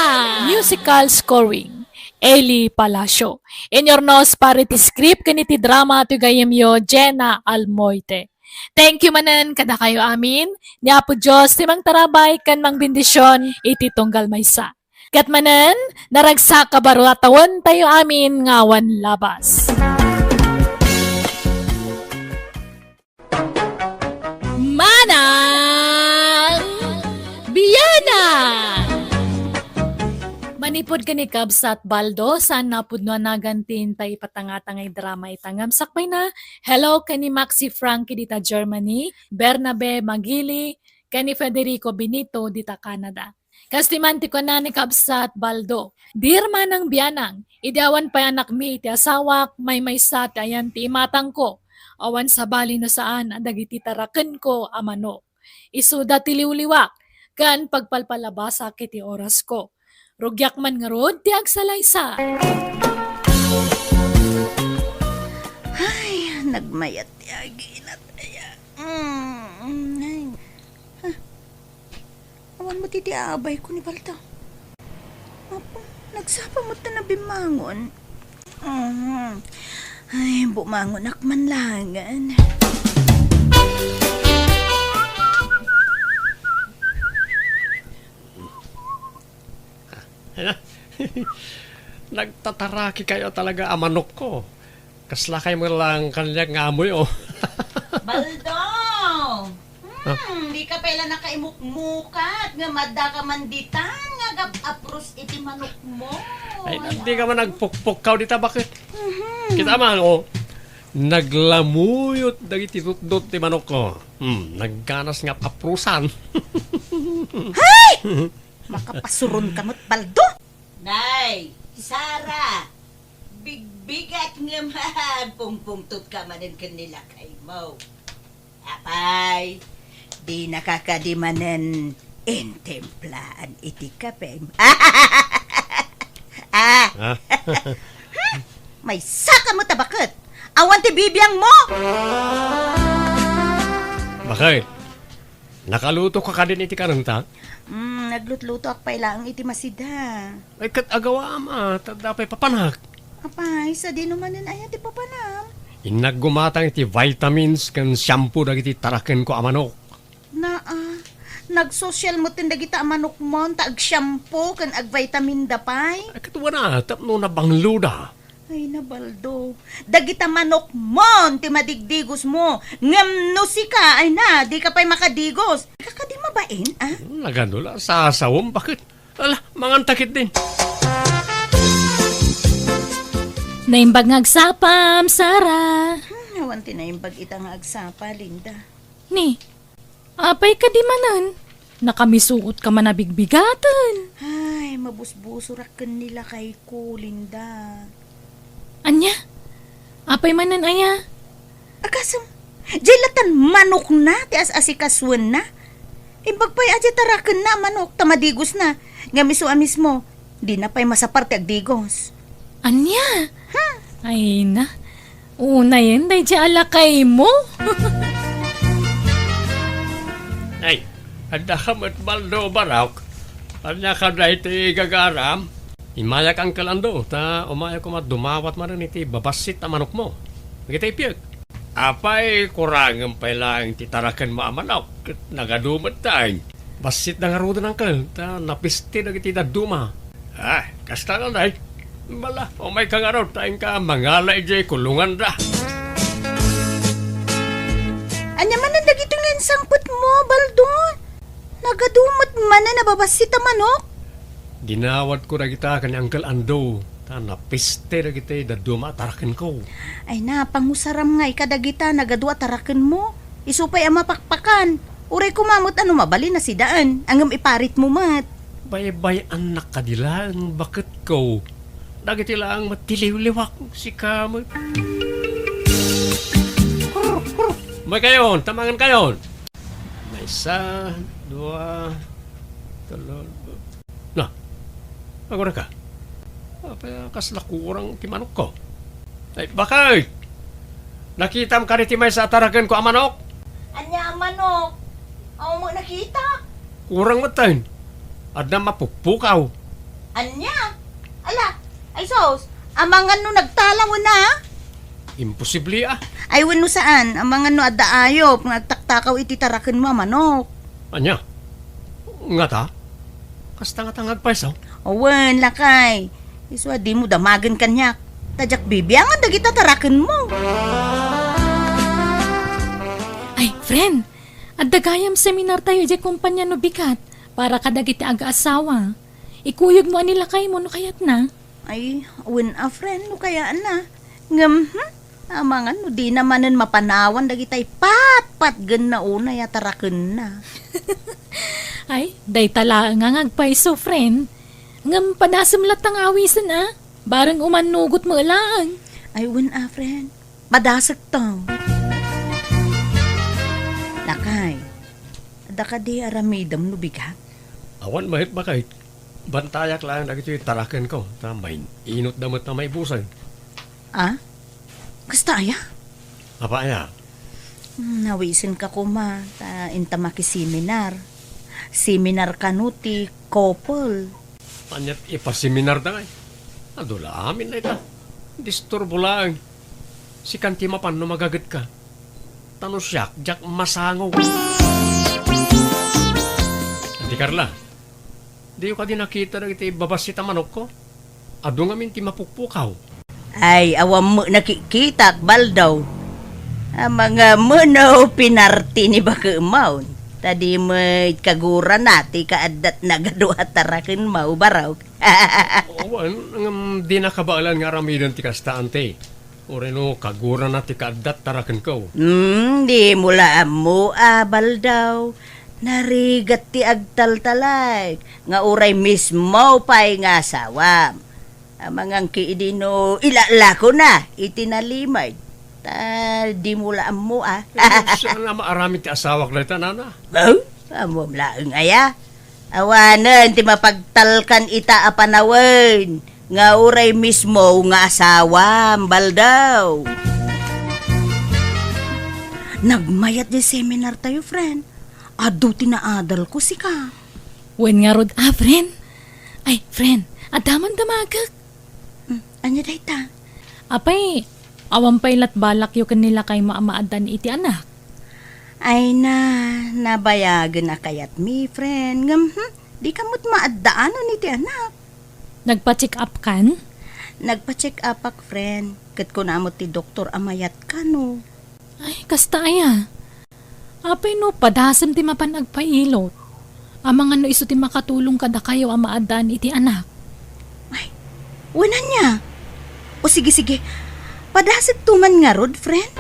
Musical scoring, Eli Palacio. Inurnos para iti script ken iti drama ti gayyemyo, Jenna Almoite. Thank you manen kadakayo amin. Ni Apo Dios ti mangtarabay ken mangbendision iti tunggal maysa. Ket manen, naragsak a baro a tawen tayo amin nga awan labas. Manang Biana! Manipud ken ni Kabsat Baldo, saan napudno a nagantin ta ipatangtangay drama ita ngem sakbayna, hello ken ni Maxi Frankie dita Germany, Bernabe Magili, ken ni Federico Benito dita Canada. Kas ti man ti kuna ni Kabsat Baldo, "Dear Manang Bianang, idi awan pay anakmi iti asawak, maymaysa ti ayan ti imatangko. Awan sabali no saan a dagiti tarakenko a manok. Isuda ti liwliwak, ken pagpalpalabasak iti orasko. Rugiak man ngarud ti agsalaysa." Ay, nagmayat ti aginat aya. Mm, ay. Ah, awan met iti abayko ni Baldo. Apo, nagsapa met ta nabimmangon. Mm. Ay, bumangonak man laengen. Nagtataraki kayo talaga a manokko. Kasla kay met lang kaniak nga amoy, oh. Baldo! Ah. Hmm, di ka pay la nakaimukmukat nga madda ka man ditan nga agap-apros iti manokmo. Ay, di ka man agpukpukkaw dita, baket. Mhm. Kita man, oh, naglamuyot dagiti tutdot ti manokko. Hmm, nagganas nga ap-aprosan. Hay! Makapasuronka met, Baldo! Nay, Sara, bigbigat ngem agpungpungtotka manen ken ni lakaymo. Apay, dinaka kadi manen intimplaan iti kapem? Ah! Ah. Maysaka met a baket! Awan ti bibiangmo! Baket, nakalutoka kadin iti karenta? Mm, naglutlutoak pay laeng iti masida. Ay, ket agawaam a, ta adda pay papanak. Apay, sadino manen aya ti papanam? Innak gumatang iti vitamins ken shampoo dagiti tarakenko a manok. Naa, nagsosyal metten dagita a manokmon ta ag-shampoo ken ag-vitamin da pay. Ay, ket wana, tapno nabangloda. Ay, na, Baldo. Dagita manokmon ti madigdigosmo. Ngem no sika, ay na, dika pay makadigos. Kakadi mabain, ah? Hmm, nagano la, sasawem, baket? Ala, manganta ketdin. Naimbag nga agsapam, Sara. Hmm, awan ti naimbag ita nga agsapa, Linda. Ni, apay kadi manen? Nakamisuot ka man a bigbigaten. Ay, mabusbusorak ken ni lakayko, Linda. Ania? Apay manen aya? Agasem, diay latan manokna ti as-asikasuenna. Imbag pay a diay tarakenna a manok ta madigosna. Ngem isu a mismo, dina pay masapar ti agdigos. Ania? Hmm. Ay na. Unayen daydiay a lakaymo. Ay, adda ka met, Baldo, barok. Ania kadi ti gagaram? Immayak, Uncle Ando, ta umayak koma dumawat manen iti babassit a manokmo. Dagiti ippiek. Apay, kurangem pay laeng ti tarakenmo a manok, ket nagadu met taeng. Bassitda ngaruden, Uncle, ta napiste dagiti dadduma. Ah, kasta ngay. Bala, umayka ngarud, ta inka mangala idiay kulonganda. Ania manen dagitoy nga insangpetmo, Baldo? Nagadu met manen a babassit a manok? Dinawatko dagita ken ni Uncle Ando, ta napiste dagiti dadduma a tarakenko. Ay na, pangusaram ngay kadagita nagadu a tarakenmo. Isu pay a mapakpakan. Uray koma met a no mabalin a sidaen, ngem iparitmo met. Baybay-annak kadi laeng, baketko. Dagiti laeng met ti liwliwak, sika met. Umay kayon, ta mangan kayon. Maysa, dua, tulo. Na, agurayka. Apay, kasla kurang ti manokko. Ay, baket! Nakitam kadi ti maysa a tarakenko a manok? Ania a manok? Awan met nakita. Kurang metten. Adda mapukpukaw. Ania? Ala, ay sus, amangan no nagtalaw na? Imposible, ah. Ay, wenno saan, amangan no adda ayop nga agtaktakaw iti tarakenmo a manok. Ania? Ngata? Kasta ngata nga agpayso? Awan, lakay. Isu a dimo damagen kaniak. Ta diak bibiangan dagita tarakenmo. Ay, friend, adda gayam seminar tayo idiay kumpanya no bigat para kadagiti agaasawa. Ikuyogmo a ni lakaymo no kayatna. Ay, wen a friend, no kayatna. Ngem, hmm, amangan no dina manen mapanawan dagitay patpatgenna unay a tarakenna. Ay, dayta laeng nga agpayso, friend. Ngem padasem latta nga awisen, a? Bareng umannugotmo laeng. Ay, wen a, friend. Padasekto. Lakay, adda kadi aramidem no bigat? Awan met, bakay. Bantayak laeng dagitoy tarakenko, ta main-inotda met a maibusen. Ah? Kasta aya? Apay aya? Hmm, nawisenka koma, ta inta makiseminar. Seminar kano ti couple. Aniat ipaseminarda ngay? Adu la amin dayta. Disturbo laeng. Sikan ti mapan no magagetka. Ta no siak, diak masango. Adi Carla, diyo kadi nakita dagiti babassit a manokko? Adu ngamin ti mapukpukaw. Ay, awan met nakikitak, Baldo. Amangan no pinarti ni bakemon. Ta di met kagurana ti kaaddatna a dua a tarakenmo, barok. Wen, ngem dina kabaelan nga aramiden ti kasta, ante. Uray no kagurana ti kaaddat tarakenko. Hmm, dimo la ammo a, Baldaw. Narigat ti agtaltalek nga uray mismo pay nga asawam. Amangan ki idi no ilalakona iti nalimed. Ta dimo la ammo a. Eh, saan a maaramid ti asawak dayta, nana? Oh, ammom laeng aya. Awanen ti mapagtalkan ita a panawen nga uray mismo nga asawam, Baldaw. Nagmayat di seminar tayo, friend. Adu ti naadalko, sika. Wen ngarud a, friend. Ay, friend, adda man damagek. Hmm, ania dayta? Apay, awan pay lat balakyo ken ni lakaymo a maaddaan iti anak? Ay na, nabayagen a kayatmi, friend. Ngem, hmm, dika met maaddaanan iti anak. Nagpa-check up kan? Nagpa-check upak, friend. Ket kuna met ti doktor a mayat kano. Ay, kasta aya. Apay no padasem ti mapan agpailot? Amangan no isu ti makatulong kadakayo a maaddaan iti anak. Ay, wen ania? O sige, sige. Padasek to man ngarud, friend.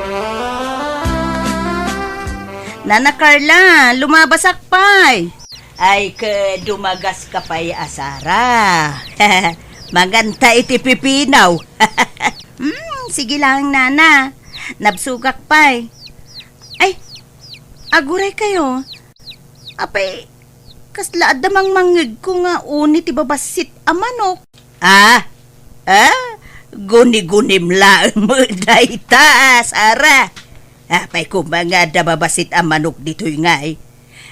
Nana Carla, lumabasak pay. Ay, ke dumagas ka pay a Sara. Manganta iti pipino. Hmm, sige lang, nana. Nabsogak pay. Ay, aguray kayo. Apay, kasla adda mangmangngegko nga uni ti babassit a manok. Ah? Ah? Guni-gunim laeng met dayta, Sara. Apay koma nga adda babassit a manok ditoy ngay?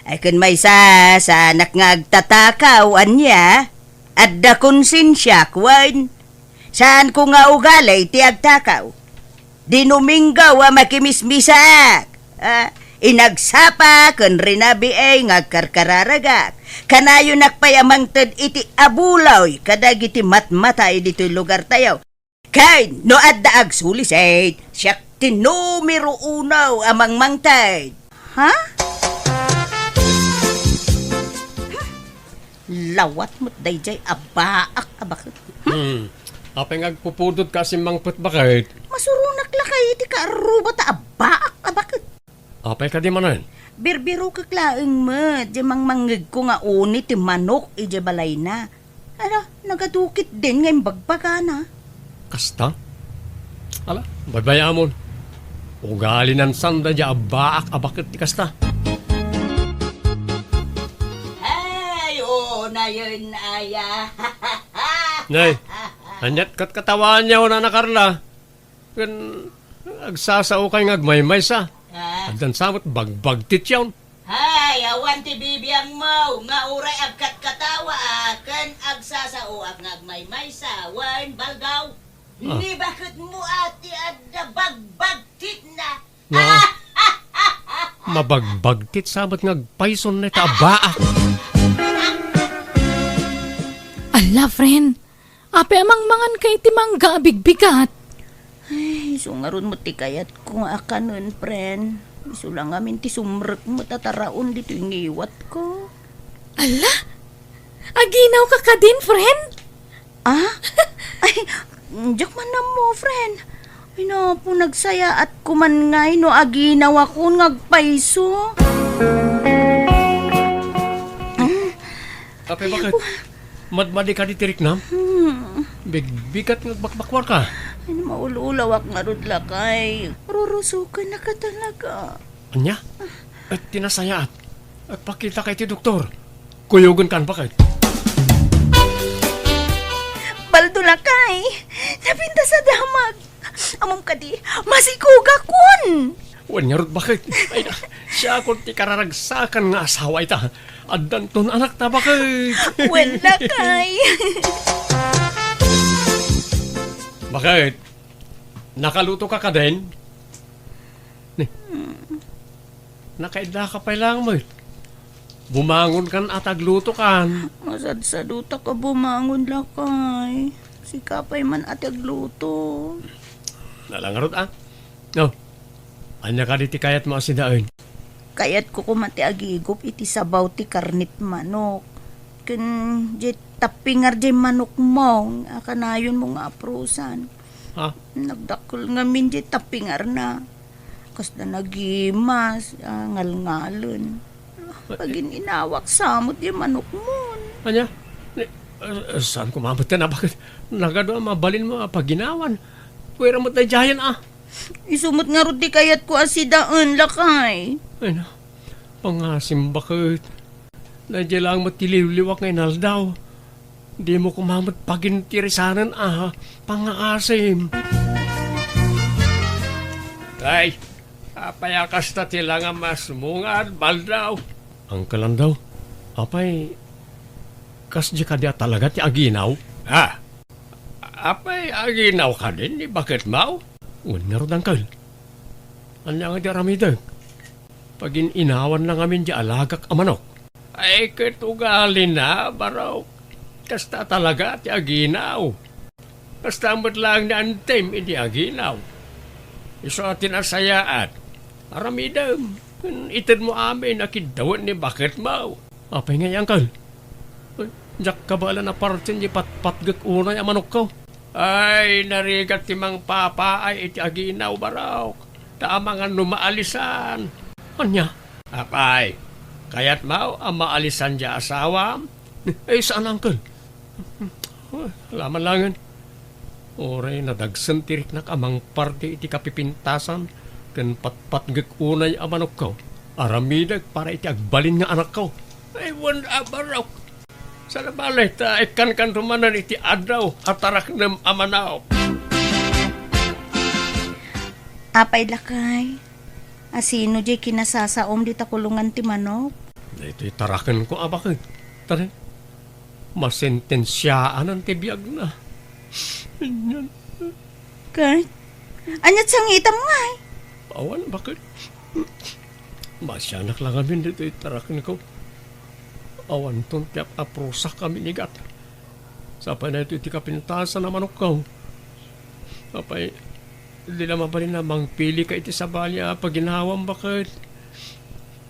Ay, ken maysa, saanak nga agtatakaw, ania? Adda konsensiak, wen? Saanko nga ugali ti agtakaw. Dinuminggaw a makimismisaak. Ah, inagsapa ken rinabii nga agkarkararagak. Kanayonak pay a mangted iti abuloy kadagiti matmatay ditoy lugartayo. Ken no adda agsulisit, siak ti numero uno a mangmangted. Ha? Lawat met daydiay a baak a baket. Hmm. Apay nga agpupudot ka a simmangpet, baket? Masuronak lakay iti kaarruba ta a baak a baket. Apay kadi manen? Birbirokek laeng met, diay mangmangngegko nga uni ti manok idiay balayna. Ala, nagadukit din nga imbagbagana. Kasta? Ala, baybayamon. Ugalinan sanda diay a baak a baket ti kasta. Ay, oo, nayon, aya. Nay, aniat katkatawaanyo, Nana Carla? Ken agsasaokay nga agmaymaysa. Ah. Addan sa met bagbagtityon. Hay, awan ti bibiangmo nga uray agkatkatawaak ken agsasaoak nga agmaymaysa wen Baldaw. Ah. Ni baketmo a ti adda bagbagtitna. Nga mabagbagtit sa met nga agpayson dayta a baak. Ala, friend. Apay a mangmangan ka iti mangga a bigbigat? Ay, isu ngarud met ti kayatko nga akanen, friend. Isu la ngamin ti sumrek met a taraon ditoy ngiwatko. Ala? Aginaw ka kadin, friend? Ah? Ay, diak man ammo, friend. Ay, napo, nagsayaat ko man ngay no aginawakon nga agpayso. Apay, baket? Madmadi ka ditoy riknam? Hmm. Bigbigat nga agbakbakuar ka. Ay, maul-ulawak ngarud lakay. Rurusuken na ka talaga. Ania? Et ti nasayaat, agpakita ka iti doktor. Kuyogen kan, baket. Baldo lakay, napintas a damag. Ammom kadi, masikogakon. Wen ngarud, baket. Ay, siakon ti kararagsakan nga asawa ita. Addanton anakta, baket. Wen lakay. Baket, nakaluto ka kadin? Ni, nakaidda ka pay lang met. Bumangon kan a ta agluto kan. Masadsadutak a bumangon lakay. Sika pay man a ti agluto. Nalangarot, ah. No, ania kadi ti kayatmo a sidaen? Kayatko koma ti agigup iti sabaw ti karnet manok. Ken diay tappingar diay manokmo a kanayonmo nga aprusan. Ha? Nagdakkel ngamin diay tappingarna. Kasla nagimas, ah, ngalngalen. Pagin-inawak sa met diay manokmon. Ania? Ni, ah, saan ko mamatyan a bakit nagadu a mabalinmo a paginawan? Pwera met daydiayen, ah. Isu met ngarud ti kayatko a sidaen, lakay. Ay na, pangasim baket. Daydiay laeng met ti liwliwak nga inaldaw. Dimo koma met pagintirisanen a pangaasim. Ay, apay a kasta ti langamasmo nga aldaw? Uncle Andaw, apay, kasdi kadi a talaga ti aginaw? Ah, apay aginaw kadin ni baketmo? Wen ngarud, Uncle. Ania nga di aramidek? Pagin-inawan la ngamin di alagak a manok. Ay, ket ugalina, barok. Kasta talaga ti aginaw. Kasta met laeng ni Antim idi aginaw. Isu a tinasayaat. Aramidem. Itedmo amin a kiddawen ni baketmo. Apay ngay, Uncle? Ay, diak kabaelan a partien di patpatgek unay a manokko. Ay, narigat ti mangpapaay iti aginaw, barok. Ta amangan no maalisan. Ania? Apay, kayatmo a maalisan di asawam? Ay, saan, Uncle? Ay, alaman langen. Uray nadagsen ti riknak a mangparti iti kapipintasan ken patpatgek unay a manokko. Aramidek para iti agbalin nga anakko. Ay, wen a barok. Salabalay ta ikkankanto manen iti addaw a taraknem a manok. Apay, lakay, a sino diay kinasasaom dita kulongan ti manok? Daytoy tarakenko a baket. Tara. Masentensiaanan ti biagna. Ania? Ket, ania ti sangitam ngay? Awan, baket. Masianak la ngamin ditoy tarakenko. Awanton ti ap-aprusak a minigat. Sapay daytoy ti kapintasan a manokko. Apay, di la mabalin a mangpilika iti sabali a paginawam, baket.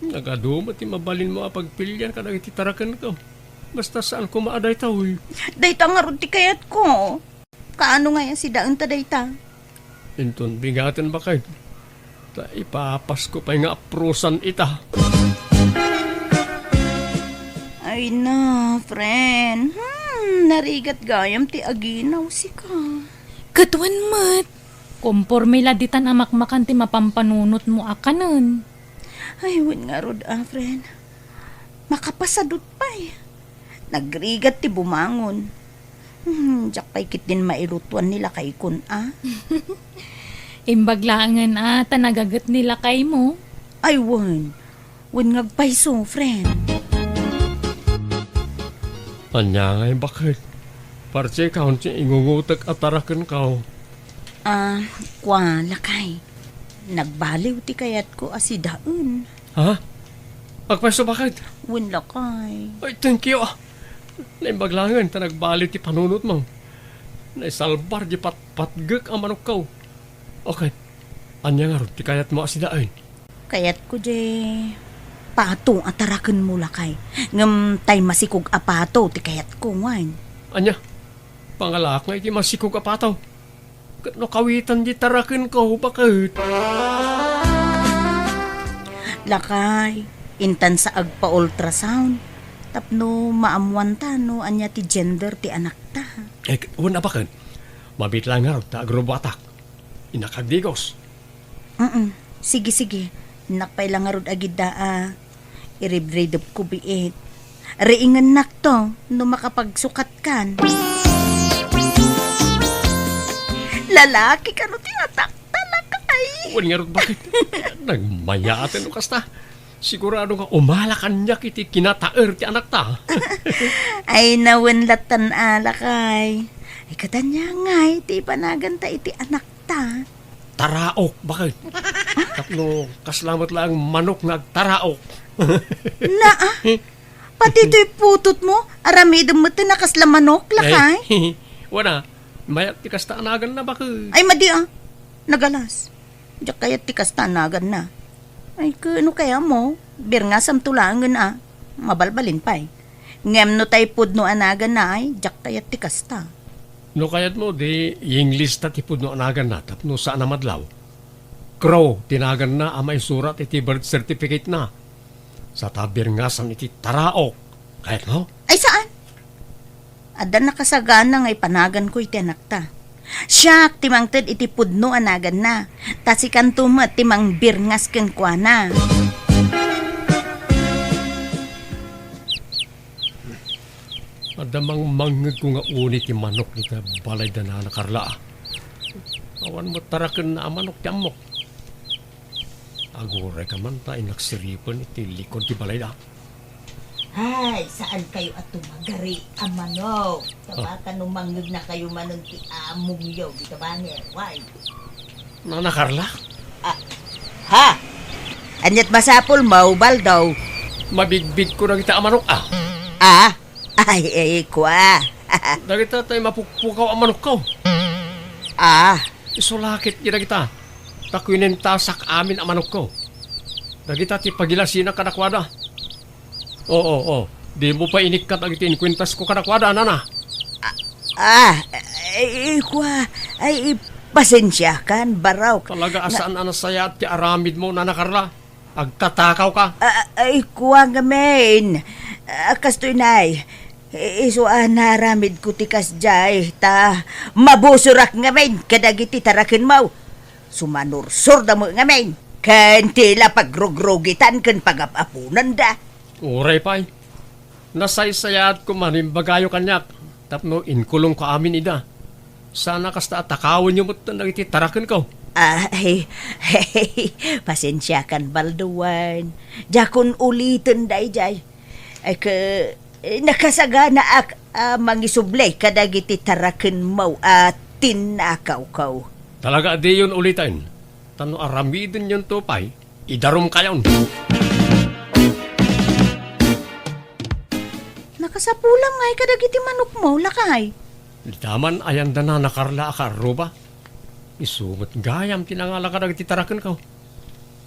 Nagadu met ti mabalinmo a pagpilian kadagiti tarakenko. Basta saan koma a daytoy. Dayta ngarud ti kayatko. Kaano ngay a sidaenta dayta? Inton bigaten, baket. Ta ipapasko pay nga aprusan ita. Ay na, friend. Hmm, narigat gayam ti aginaw sika. Ket wen met, komporme la ditan a makmakan ti mapampanunotmo a kanen. Ay, wen ngarud a, friend. Makapasadut pay. Nagrigat ti bumangon. Hmm, diak pay ketdin mailutuan ni lakaykon a. Imbag laengen a ta nagaget ni lakaymo. Ay, wen. Wen nga agpayso, friend. Ania ngay, baket? Parti kaon ti ingungotek a tarakenko. Ah, kua, lakay. Nagbaliw ti kayatko a sidaen. Ha? Agpayso, baket? Wen, lakay. Ay, thank you. Naimbag laengen ta nagbaliw ti panunotmo. Naisalbar di patpatgek a manokko. Okay. Ania ngarud ti kayatmo a sidaen? Kayatko di pato a tarakenmo, lakay. Ngem tay masikog a pato ti kayatko, wen. Ania? Pangalaak nga iti masikog a pato. Ket no kawitan di tarakenko, baket? Lakay, intan sa agpa-ultrasound tapno maammuanta no ania ti gender ti anakta. Eh, wen a, baket? Mabiit laeng ngarud ta agrubuatak. Innak agdigos. Mm. Sige, sige. Innak pay la ngarud agidda a iribridepko biit. Riingennakto no makapagsukatkan. Lalaki kano ti atakta, lakay? Wen ngarud, baket? Nagmayaten no kasta. Sigurado nga umala kaniak iti kinataer ti anakta. Ay, na wen lattan a, lakay. Ay, ket ania ngay ti ipanaganta iti anakta? Taraok, baket? Tapno kasla met laeng manok nga agtaraok. Naa, pati toy putotmo, aramidem met a kasla manok, lakay? Ay, wen a, mayat ti kasta a naganna, baket. Ay, madi a. Nagalas. Diak kayat ti kasta a naganna. Ay, ket no kayatmo, birngasamto laengen a. Mabalbalin pay. Ngem no tay pudno a naganna ay, diak kayat ti kasta. No kayatmo, di i-English ta ti pudno a naganna tapno saan a madlaw. Crow ti naganna a maisurat iti birth certificate-na. Sa ta birngasam iti taraok. Kayatmo? Ay, saan? Adda nakasagana nga ipanaganko iti anakta. Siak ti mangted iti pudno a naganna, ta sikanto met ti mangbirngas kenkuana. Adda mangmangngegko nga uni ti manok iti balay da Nana Carla. Awan met tarakenna a manok ti ammok. Aguray ka man ta inaksiripen iti likod ti balayda. Ay, saan kayo a tumagari a manok? Ah. Tabaka no mangngegna kayo manen ti amongyo, di ka banger, why? Nana Carla? Ah, ha? Aniat masapul mo, Baldo? Mabigbig ko dagita a manok, ah. Ah? Ay, ay, kua. Dagita tay mapukpukaw a manok ko. Ah. Isulakit di dagita. Ta kuinentasak amin a manok ko. Dagita ti pagilasina kadakuada. Oo, oo. Di mo pa inikkat dagiti inkuentas ko kadakuada, nana. Ah, ay, kua. Ay, pasensiakan, barok. Talaga a saan a nasayaat ti aramid mo, Nana Carla. Agtatakaw ka. Ah, ay, kua ngamin. Ah, kastoy nay. I-, isu a naramid ko ti kasdiay, ta mabusurak ngamin kadagiti tarakenmo. Sumanursor da mo ngamin. Ken ti la pagrugrugitan ken pagap-apunanda. Uray pay. Nasaysayaat ko man imbagayo kaniak tapno inkulongko amin ida. Sana kasta a takawenyo metten dagiti tarakenko. Ay, pasensiakan, Baldo, wen. Diakon uliten daydiay. Ay, ke, eh, nakasaganaak a mangisubli kadagiti tarakenmo a tinnakawko. Talaga a diyon uliten. Ta no aramidenyonto pay, idarumkayon. Nakasapulam ngay kadagiti manokmo, lakay. Dita man ayan da Nana Carla a kaarruba. Isu met gayam ti nangala kadagiti tarakenko.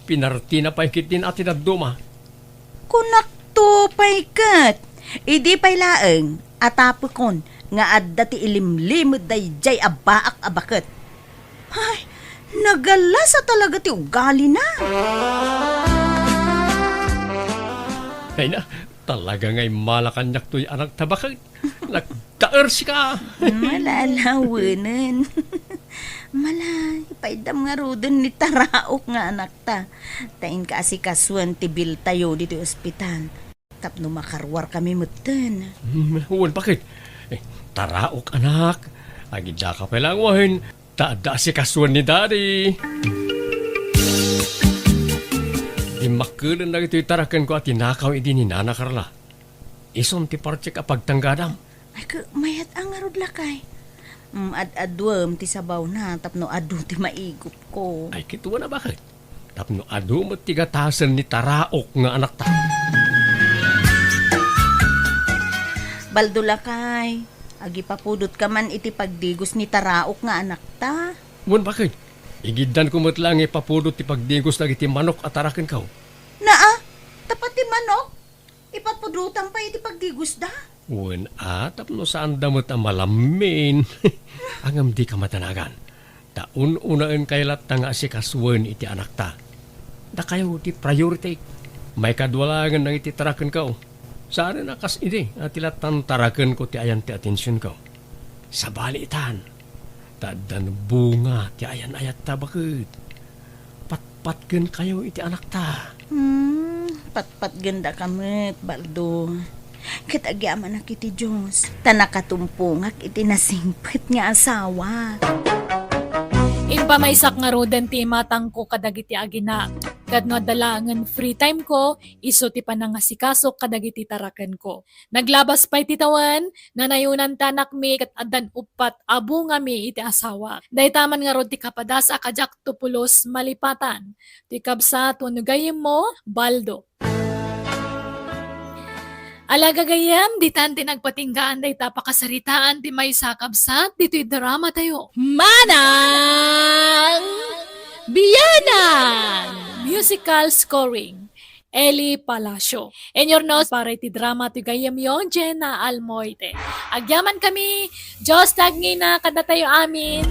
Pinartina pay ketdin a ti dadduma. Kunakto pay ket, idi pay laeng a tapekon nga adda ti ilimlimed daydiay a baak a baket. Ay, nagalasa talaga ti ugalina. Ay na, talaga nga immala kaniak toy anak ta baket. Nagdaer sika. Malalawanen. Malay, paiddam ngaruden ni taraok nga anakta. Ta inka asikasuen ti biltayo ditoy ospital. Tapno makaruar kami metten. Hmm, wen, baket? Eh, taraok, anak. Agidda ka pay laeng wen. Ta adda asikasuen ni Daddy. Dimmakkelen dagitoy tarakenko a tinakaw idi ni Nana Carla. Isun ti partek a pagtanggadam. Ay, ka, mayat a ngarud, lakay. Mm, ad-aduem ti sabawna tapno adu ti maigupko. Ay, kitaem a baket. Tapno adu met ti gatasen ni taraok nga anakta. Baldo, lakay, agipapudotka man iti pagdigos ni taraok nga anakta. Wen, baket. Igiddanko met laeng nga ipapudot ti pagdigos dagiti manok a tarakenko. Naa, ta pati manok? Ipatpudotam pay iti pagdigosda? Wen a, tapno saanda met a malammin. Ngem dika madanagan. Ta un-unaenkayo latta nga asikasuen iti anakta. Dakayo ti priority. Maikadua laengen dagiti tarakenko. Saanen a kas idi a ti lattan tarakenko ti ayan ti atensionko. Sabali itan. Ta addan bunga ti ayan-ayatta, baket. Patpatgenkayo iti anakta. Hmm, patpatgendaka met, Baldo. Ket agyamanak iti Dios, ta nakatumpongak iti nasingpet nga asawa. Impamaysak ngaruden ti imatangko kadagiti aginak, ket no adda laengen free time ko, isu ti panangasikasok kadagiti tarakenko. Naglabas pay ti tawen, nanayonan ti anakmi ket addan uppat a bungami iti asawak. Dayta man ngarud ti kapadas a kadiakto pulos malipatan. Ti kabsat wenno gayyemmo, Baldo. Ala gagayyem, ditan ti nagpatinggaan dayta pakasaritaan ti maysa a kabsat ditoy drama tayo. Manang Biyanan! Musical scoring, Eli Palacio. Inyurnos para iti drama ti gayyemyo, Jenna Almoite. Agyamankami, Dios ti agngina kadatayo amin.